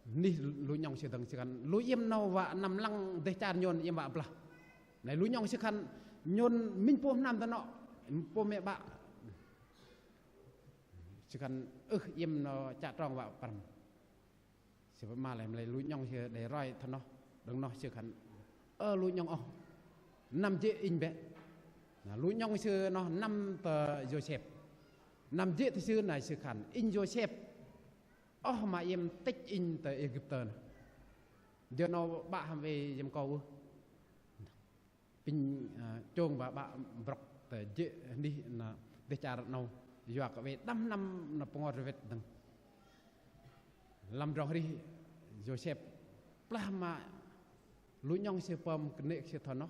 hơnih lu 'nhŏng sư dơ̆ng sư khan. Lu iĕm 'nâu wă năm lăng dêh char nhôn iĕm wă blah. Nai lu 'nhŏng sư khan nhôn minh pôm hnam tơ noh. Pôm mĕ 'bă. Sư khan ưh iĕm 'nâu chă trong wă pơrăm. Sư pơma lei mă lei lu 'nhŏng sư đei roi thoi noh. Đơ̆ng noh sư khan. Ơ lu 'nhŏng oh. Năm jê̆ inh bĕ. Na lu 'nhŏng sư noh năm tơ Yôsep. Năm jê̆ tơ sư na sư khan. Inh Yôsep. Oh mă iĕm tĕch inh tơ Êgiptơ na. Jơ 'nâu 'bă hăm wei iĕm kâu ưh. Pinh, ơ, chông wă 'bă brŏk tơ jê̆ hơnih na dêh char 'nâu yua kơ wei đăm năm na pơngot rơwĕt dơ̆ng. Lăm drong arih Yôsep plah mă lu 'nhŏng sư pơm kơnê̆ kơ sư thoi noh.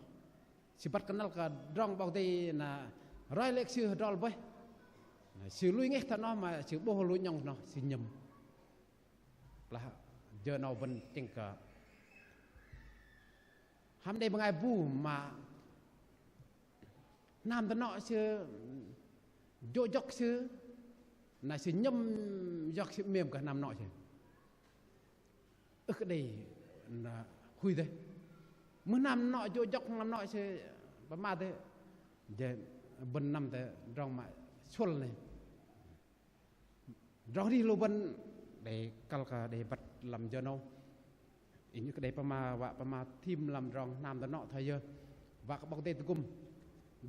Sư băt kơnăl kơ drong 'Bok Kei-Dei na roi lê̆ kơ sư hơdrol bơih. Na sư lui ngeh thoi noh mă sư 'bôh lu 'nhŏng noh sư nhơ̆m. Plah jơ 'nâu bơ̆n tơchĕng kơ hăm đei bơngai bu mă hnam tơ noh sư jô̆ jŏk sư, na sư nhơ̆m yŏk sư 'mêm kơ hnam noh sư. Ưh kơ đei na hui dêh. Mưh hnam noh jô̆ jŏk hnam noh sư pơma dêh. Jơ bơ̆n năm tơ drong mă suăl nai. Drong arih lu bơ̆n đei kăl kơ đei băt lăm jơ 'nâu. Inh ưh kơ đei pơma wă pơma thim lăm drong hnam tơ noh thoi yơ. Wă kơ 'Bok Kei-Dei tơgŭm.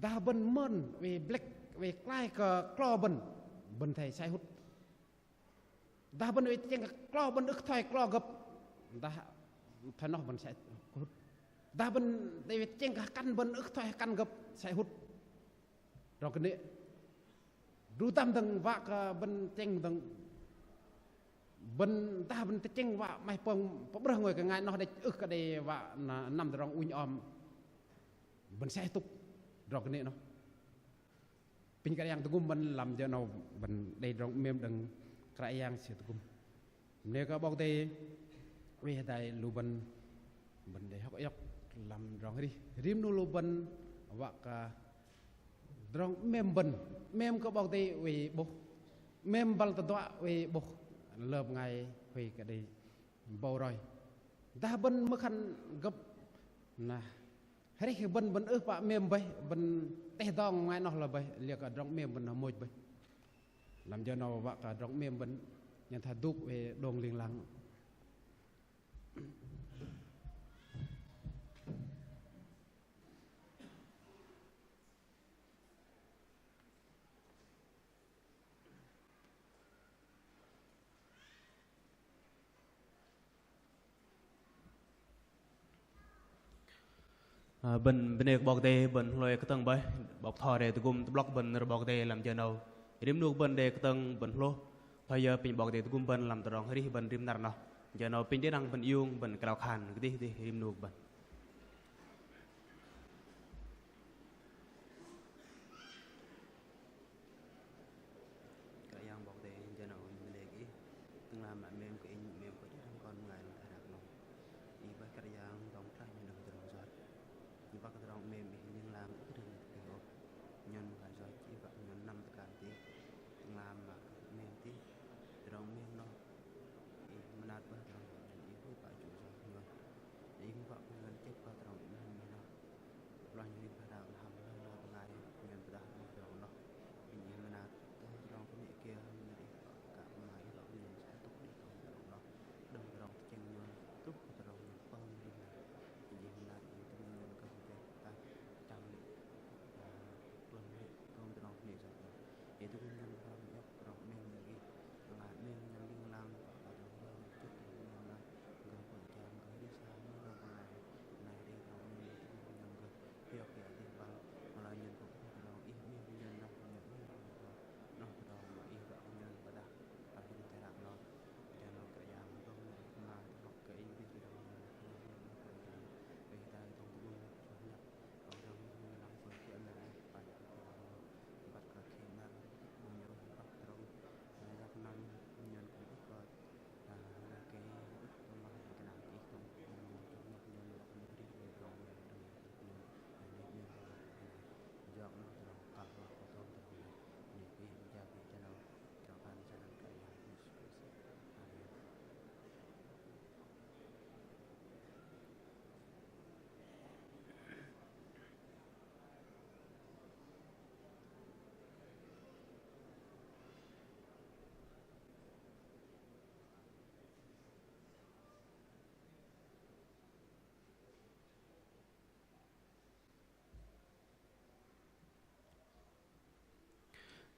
Dah bơ̆n mơn wei blĕk wei klai kơ klo bơ̆n, bơ̆n thoi sai hŭt. Dah bơ̆n wei tơchĕng kơ klo bơ̆n ưh kơ thoi klo gơ̆p. Dah thoi noh bơ̆n sai hŭt. Dah bơ̆n wei tơchĕng kơ hơkăn bơ̆n ưh kơ thoi hơkăn gơ̆p sai hŭt. Drong kơnê̆. Đu dăm dơ̆ng wă kơ bơ̆n tơchĕng dơ̆ng. Bơ̆n dah bơ̆n tơchĕng wă 'maih pơm pơ'brơh ngôi kơ ngai noh đĕch ưh kơ đei wă na năm tơdrong ŭnh om. Bơ̆n sai tŭk drong kơnê̆ noh. Pinh Kră Yang tơgŭm bơ̆n lăm jơ 'nâu bơ̆n đei drong 'mêm đơ̆ng Kră Yang Sư tơgŭm. Bơnê kơ 'Bok Kei-Dei, oei hơdai lu bơ̆n, bơ̆n đei hŏk iŏk lăm drong arih. Rim 'nu lu bơ̆n, wă kơ drong 'mêm bơ̆n, 'mêm kơ 'Bok Kei-Dei oei 'bôh, 'mêm băl tơduă oei 'bôh, lơ bơngai huay kơ đei bâu roi. Dah bơ̆n mơ̆ khan gơ̆p, na, areh bơ̆n, bơ̆n ưh pă 'mêm bơih, bơ̆n teh dong ngai noh lơ bơih, liơ kơ drong 'mêm bơ̆n noh môch bơih. Lăm jơ 'nâu wă kơ drong 'mêm bơ̆n, nhen thoi dŭk oei đơ̆ng ling lang. Ơ, bơ̆n bơnê kơ 'Bok Kei-Dei, bơ̆n hlôi kơtơ̆ng bơih, 'bok thoi đei tơgŭm tơ'blŏk bơ̆n nơ̆r 'Bok Kei-Dei lăm jơ 'nâu. Rim 'nu bơ̆n đei kơtơ̆ng bơ̆n hlôh, thoi yơ pinh 'Bok Kei-Dei tơgŭm bơ̆n lăm tơdrong arih bơ̆n rim năr noh. Jơ 'nâu pinh đĭ đăng bơ̆n iung bơ̆n krao khan kơdih kơdih rim 'nu bơ̆n. Kră Yang 'Bok Kei-Dei, jơ 'nâu inh bơnê kơ Ih, tơ'ngla mă 'mêm kơ inh, 'mêm kơ jơ̆ đơ̆ng kon bơngai lăm teh đak 'nâu. Ih bơih Kră Yang dŏng trah nhôn đơ̆ng tơdrong yoch. Ih wă kơ tơdrong 'mêm Ih ling lang ưh kơ dơ̆ng tơ'bôh. Nhôn bơngai yoch, Ih wă kơ nhôn năm tơkan tih. Tơ'ngla mă 'mêm tih, tơdrong 'mêm noh Ih mơnat bơih, tơdrong Ih huay pă jô̆ yoch nhôn. Ih wă kơ nhôn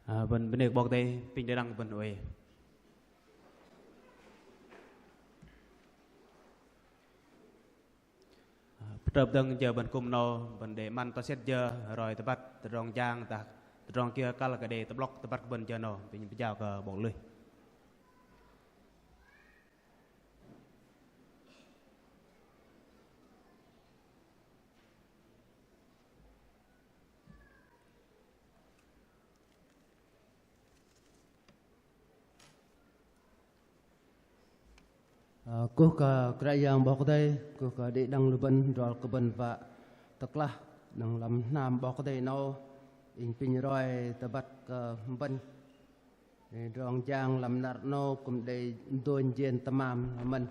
Ơ, bơ̆n bơnê kơ 'Bok Kei-Dei, pinh đĭ đăng bơ̆n oei. Ơ, pơtrơp dơ̆ng jơ bơ̆n kŭm 'nâu, bơ̆n đei 'măn tŏ sĕt jơ roi tơbăt, tơdrong jang dah tơdrong kiơ kăl kơ đei tơ'blŏk tơbăt kơ bơ̆n jơ 'nâu, pinh pơjao kơ 'Bok Kei-Dei. Ơ, kuh kơ Kră Yang 'Bok Kei-Dei, kuh kơ đĭ đăng lu bơ̆n, adrol kơ bơ̆n wă tơklah đơ̆ng lăm hnam 'Bok Kei-Dei 'nâu, inh pinh roi tơbăt kơ bơ̆n. Tơdrong jang lăm năr 'nâu kŭm đei dônh jên tơmam mơ̆n.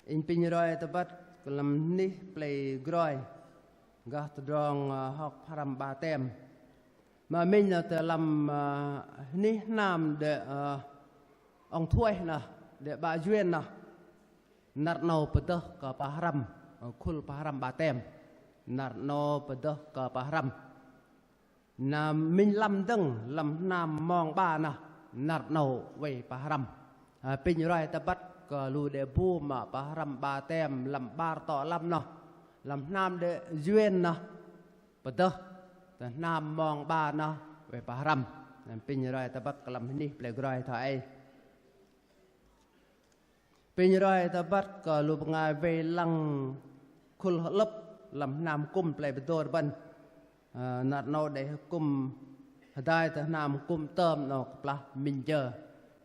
Inh pinh roi tơbăt kơ lăm hnih plei groi gah tơdrong, ơ, hŏk pơhrăm 'batem. Mă minh 'nâu tơ lăm, ơ, hnih hnam đe, ơ, ŏng thuih noh, đe 'bă Yuan noh. Năr 'nâu pơdơh kơ pơhrăm, ơ, khul pơhrăm 'batem. Năr 'nâu pơdơh kơ pơhrăm. Na minh lăm dơ̆ng, lăm hnam mong 'ba noh, năr 'nâu oei pơhrăm. Ơ, pinh roi tơbăt kơ lu đe bu mă pơhrăm 'batem lăm 'bar tŏ lăm noh, lăm hnam đe Yuan noh pơdơh, tơ hnam mong 'ba noh oei pơhrăm. Na pinh roi tơbăt kơ lăm hnih plei groi thoi ei. Pinh roi tơbăt kơ lu bơngai wei lăng khul hơ'lơ̆p lăm hnam hơkŭm plei Bơdôr bơ̆n. Ơ, năr 'nâu đei hơkŭm hơdai tơ hnam hơkŭm tơm 'nâu kơplah minh jơ.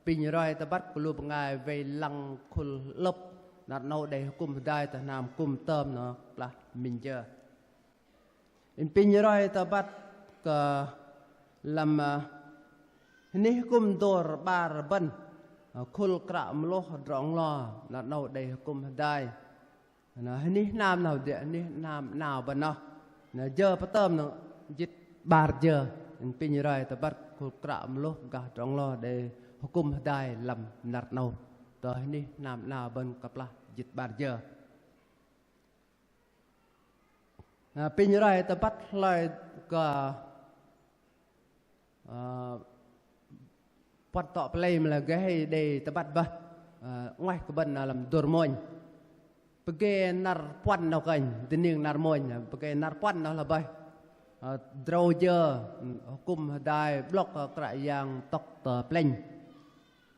Pinh roi tơbăt kơ lu bơngai wei lăng khul hơ'lơ̆p, năr 'nâu đei hơkŭm hơdai tơ hnam hơkŭm tơm 'nâu kơplah minh jơ. Inh pinh roi tơbăt kơ lăm, ơ, hnih hơkŭm dôr 'bar bơ̆n, ơ, khul kră mơlôh drŏ nglo, năr 'nâu đei hơkŭm hơdai. Na hnih hnam 'nâu đei hnih hnam 'nao bơ̆n noh. Na jơ pơtơm noh jĭt 'bar jơ. Inh pinh roi tơbăt khul kră mơlôh gah drŏ nglo đei hơkŭm hơdai lăm năr 'nâu. Tơ hnih hnam 'nao bơ̆n kơplah jĭt 'bar jơ. Ơ, pinh roi tơbăt hloi kơ, ơ, puăn tŏ pơlei mă lei gơh hei đei tơbăt bơih, ơ, 'nguaih kơ bơ̆n lăm dôr mônh. Pơgê năr puăn 'nâu kơnh, dơning năr mônh, pơgê năr puăn 'nâu lah bơih. Ơ, drâu jơ, hơkŭm hơdai 'blŏk kơ Kră Yang tŏk tơ plĕnh.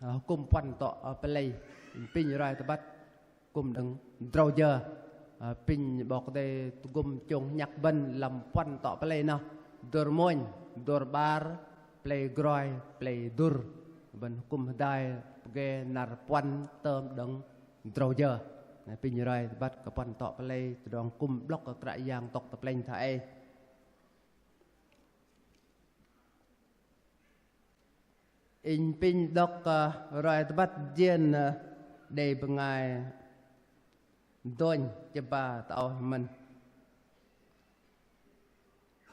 Ơ, hơkŭm puăn tŏ, ơ, pơlei, pinh roi tơbăt. Kŭm đơ̆ng drâu jơ, ơ, pinh 'Bok Kei-Dei tơgŭm chông hơnhăk bơ̆n lăm puăn tŏ pơlei noh, dôr mônh, dôr 'bar, plei groi, plei dŭr, bơ̆n hơkŭm hơdai pơgê năr puăn tơm đơ̆ng drâu jơ. Na pinh roi tơbăt kơ puăn tŏ pơlei, tơdrong hơkŭm 'blŏk kơ Kră Yang tŏk tơ plĕnh thoi ei. Inh pinh đŏk, ơ, roi tơbăt jên, ơ, đei bơngai dônh chơba tơ âu mơ̆n.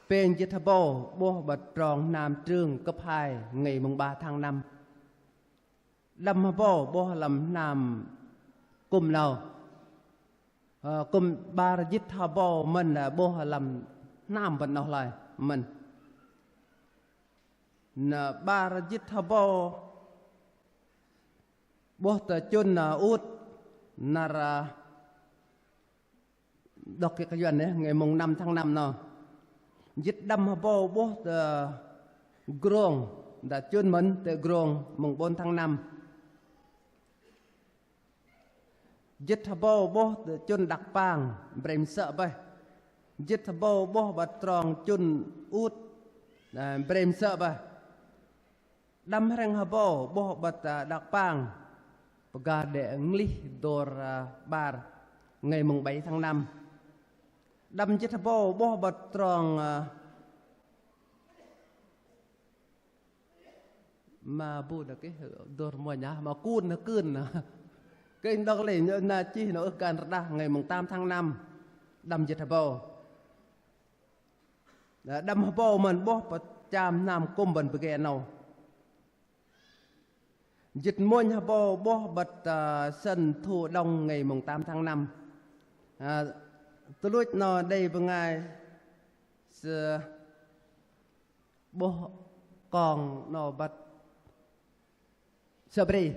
Pêng jĭt hơbâu 'bôh bơ̆t trong hnam trương cấp hai, ngày mùng ba tháng năm. Đăm hơbâu 'bôh lăm hnam kŭm 'nâu. Ơ, kŭm 'bar jĭt hơbâu mơ̆n, ơ, 'bôh lăm hnam bơ̆n 'noh hloi mơ̆n. Na 'bar jĭt hơbâu 'bôh tơ chŭn, ơ, ŭt năr, ơ, đŏk kiơ̆ kơ Yuăn 'nâu, ngày mùng năm tháng năm 'nâu. Jĭt đăm hơbâu 'bôh tơ Grông, dah chŭn mơ̆n tơ Grông mùng bốn tháng năm. Jĭt hơbâu 'bôh tơ chŭn Đăk Pang, brem sơ̆ bơih. Jĭt hơbâu 'bôh bơ̆t trong chŭn ŭt, ơ, brem sơ̆ bơih. Đăm hrĕng hơbâu 'bôh bơ̆t, ơ, Đăk Pang, pơgah đe ngli dôr, ơ, 'bar, ngày mùng bảy tháng năm. Đăm jĭt hơbâu 'bôh bơ̆t trong, ơ, mă bu đe kơ dôr mônh ah, mă kŭn, kưn. Kơ inh đŏk lê̆ na chih 'nâu ưh kơ rơđah, ngày mùng tám tháng năm. Đăm jĭt hơbâu. Đăm hơbâu mơ̆n 'bôh bơ̆t cham hnam kŭm bơ̆n pơgê 'nâu. Jĭt mônh hơbâu 'bôh bơ̆t, ơ, sân thu đông ngày mùng tám tháng năm. Ơ, tuch luch 'nâu đei bơngai sơ̆ 'bôh kong 'nâu băt sơ̆ bri,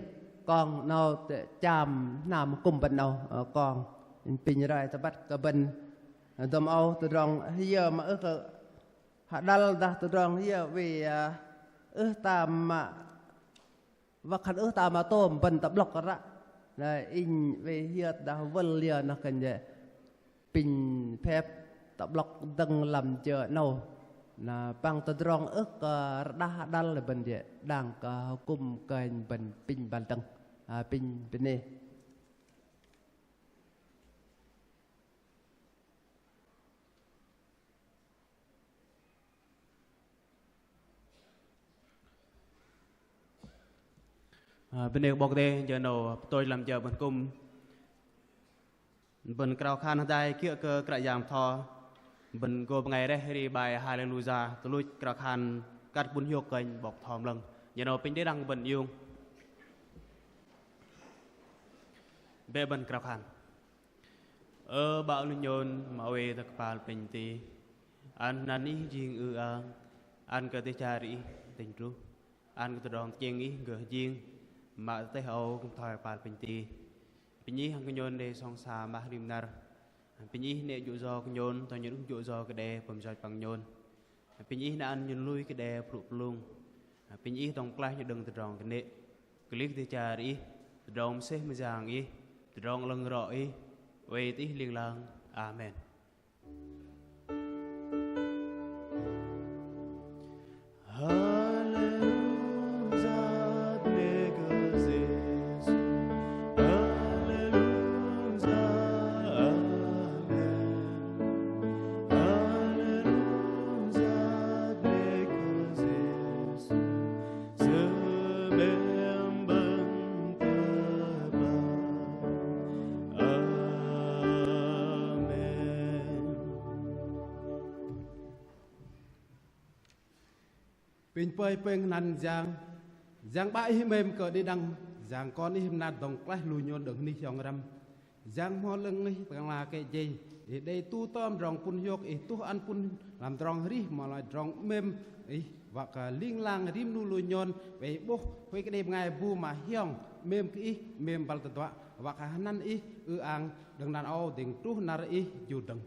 kong 'nâu tơ cham hnam kŭm bơ̆n 'nâu, ơ, kong. Inh pinh roi tơbăt kơ bơ̆n, ơ, dôm âu tơdrong hiơ mă ưh kơ hơdăl dah tơdrong hiơ wei, ơ, ưh tam mă, wă khan ưh tam mă tôm bơ̆n tơ'blŏk ră. Na inh wei hiơt dah wơl liơ noh kơnh jơ̆ pinh phep tơ'blŏk dơ̆ng lăm jơ 'nâu. Na păng tơdrong ưh kơ rơđah hơdăl bơ̆n jơ̆ đang kơ hơkŭm kơnh bơ̆n pinh băl dơ̆ng. A, pinh bơnê. Ơ, bơnê kơ 'Bok Kei-Dei, jơ 'nâu pơtôch lăm jơ bơ̆n kŭm. Bơ̆n krao khan hơdai kiơ̆ kơ Kră Yang bơtho. Bơ̆n gô bơngai reh rim bai Haleluya, tuch luch krao khan kăt pŭn hiôk kơnh 'Bok bơtho mơlơ̆ng. Jơ 'nâu pinh đĭ đăng bơ̆n iung. Bĕ bơ̆n krao khan. Ơ 'Bă lu nhôn mă oei tơ kơpal plĕnh tih. Ăn hơnăn Ih jing ư-ang, ăn kơ dêh char Ih tĕnh truh, ăn kơ tơdrong tơchĕng Ih gơh jing mă tơ teh âu kư̆m thoi kơpal plĕnh tih. Apinh Ih hăm kơ nhôn đei sŏng sa mah rim năr. Apinh Ih 'nĕ jô̆ yo kơ nhôn, tơdang nhôn ưh jô̆ yo kơ đe pơm yoch păng nhôn. Apinh Ih na ăn nhôn lui kơ đe pơhlŭ pơhlung. Apinh Ih dŏng pơklaih nhôn đơ̆ng tơdrong kơnê̆. Kơlih dêh char Ih, tơdrong mơsêh mơyang Ih, tơdrong 'lơ̆ng rŏ Ih, oei tơ Ih ling lang. Amen. Haleluya, bơnê kơ Yêsu. Haleluya, amen. Haleluya, bơnê kơ Yêsu. Sư 'mêm bơ̆n tơ pơm. Amen. Pinh pơi pêng hơnăn Yang, Yang 'Bă Ih 'mêm kơ đĭ đăng, Yang Kon Ih mơnat dŏng klaih lu nhôn đơ̆ng hơnih hiong răm. Yang Bơhngol 'Lơ̆ng Ih tơ'ngla kĕ jei, Ih đei tu tơm tơdrong pŭn hiôk, Ih tuh ăn pŭn lăm tơdrong arih mă lei tơdrong 'mêm Ih, wă kơ ling lang rim 'nu lu nhôn, wei 'bôh huay kơ đei bơngai bu mă hiong 'mêm kơ Ih, 'mêm băl tơduă, wă kơ hơnăn Ih ư-ang đơ̆ng 'năn âu dêh truh năr Ih jur dơ̆ng.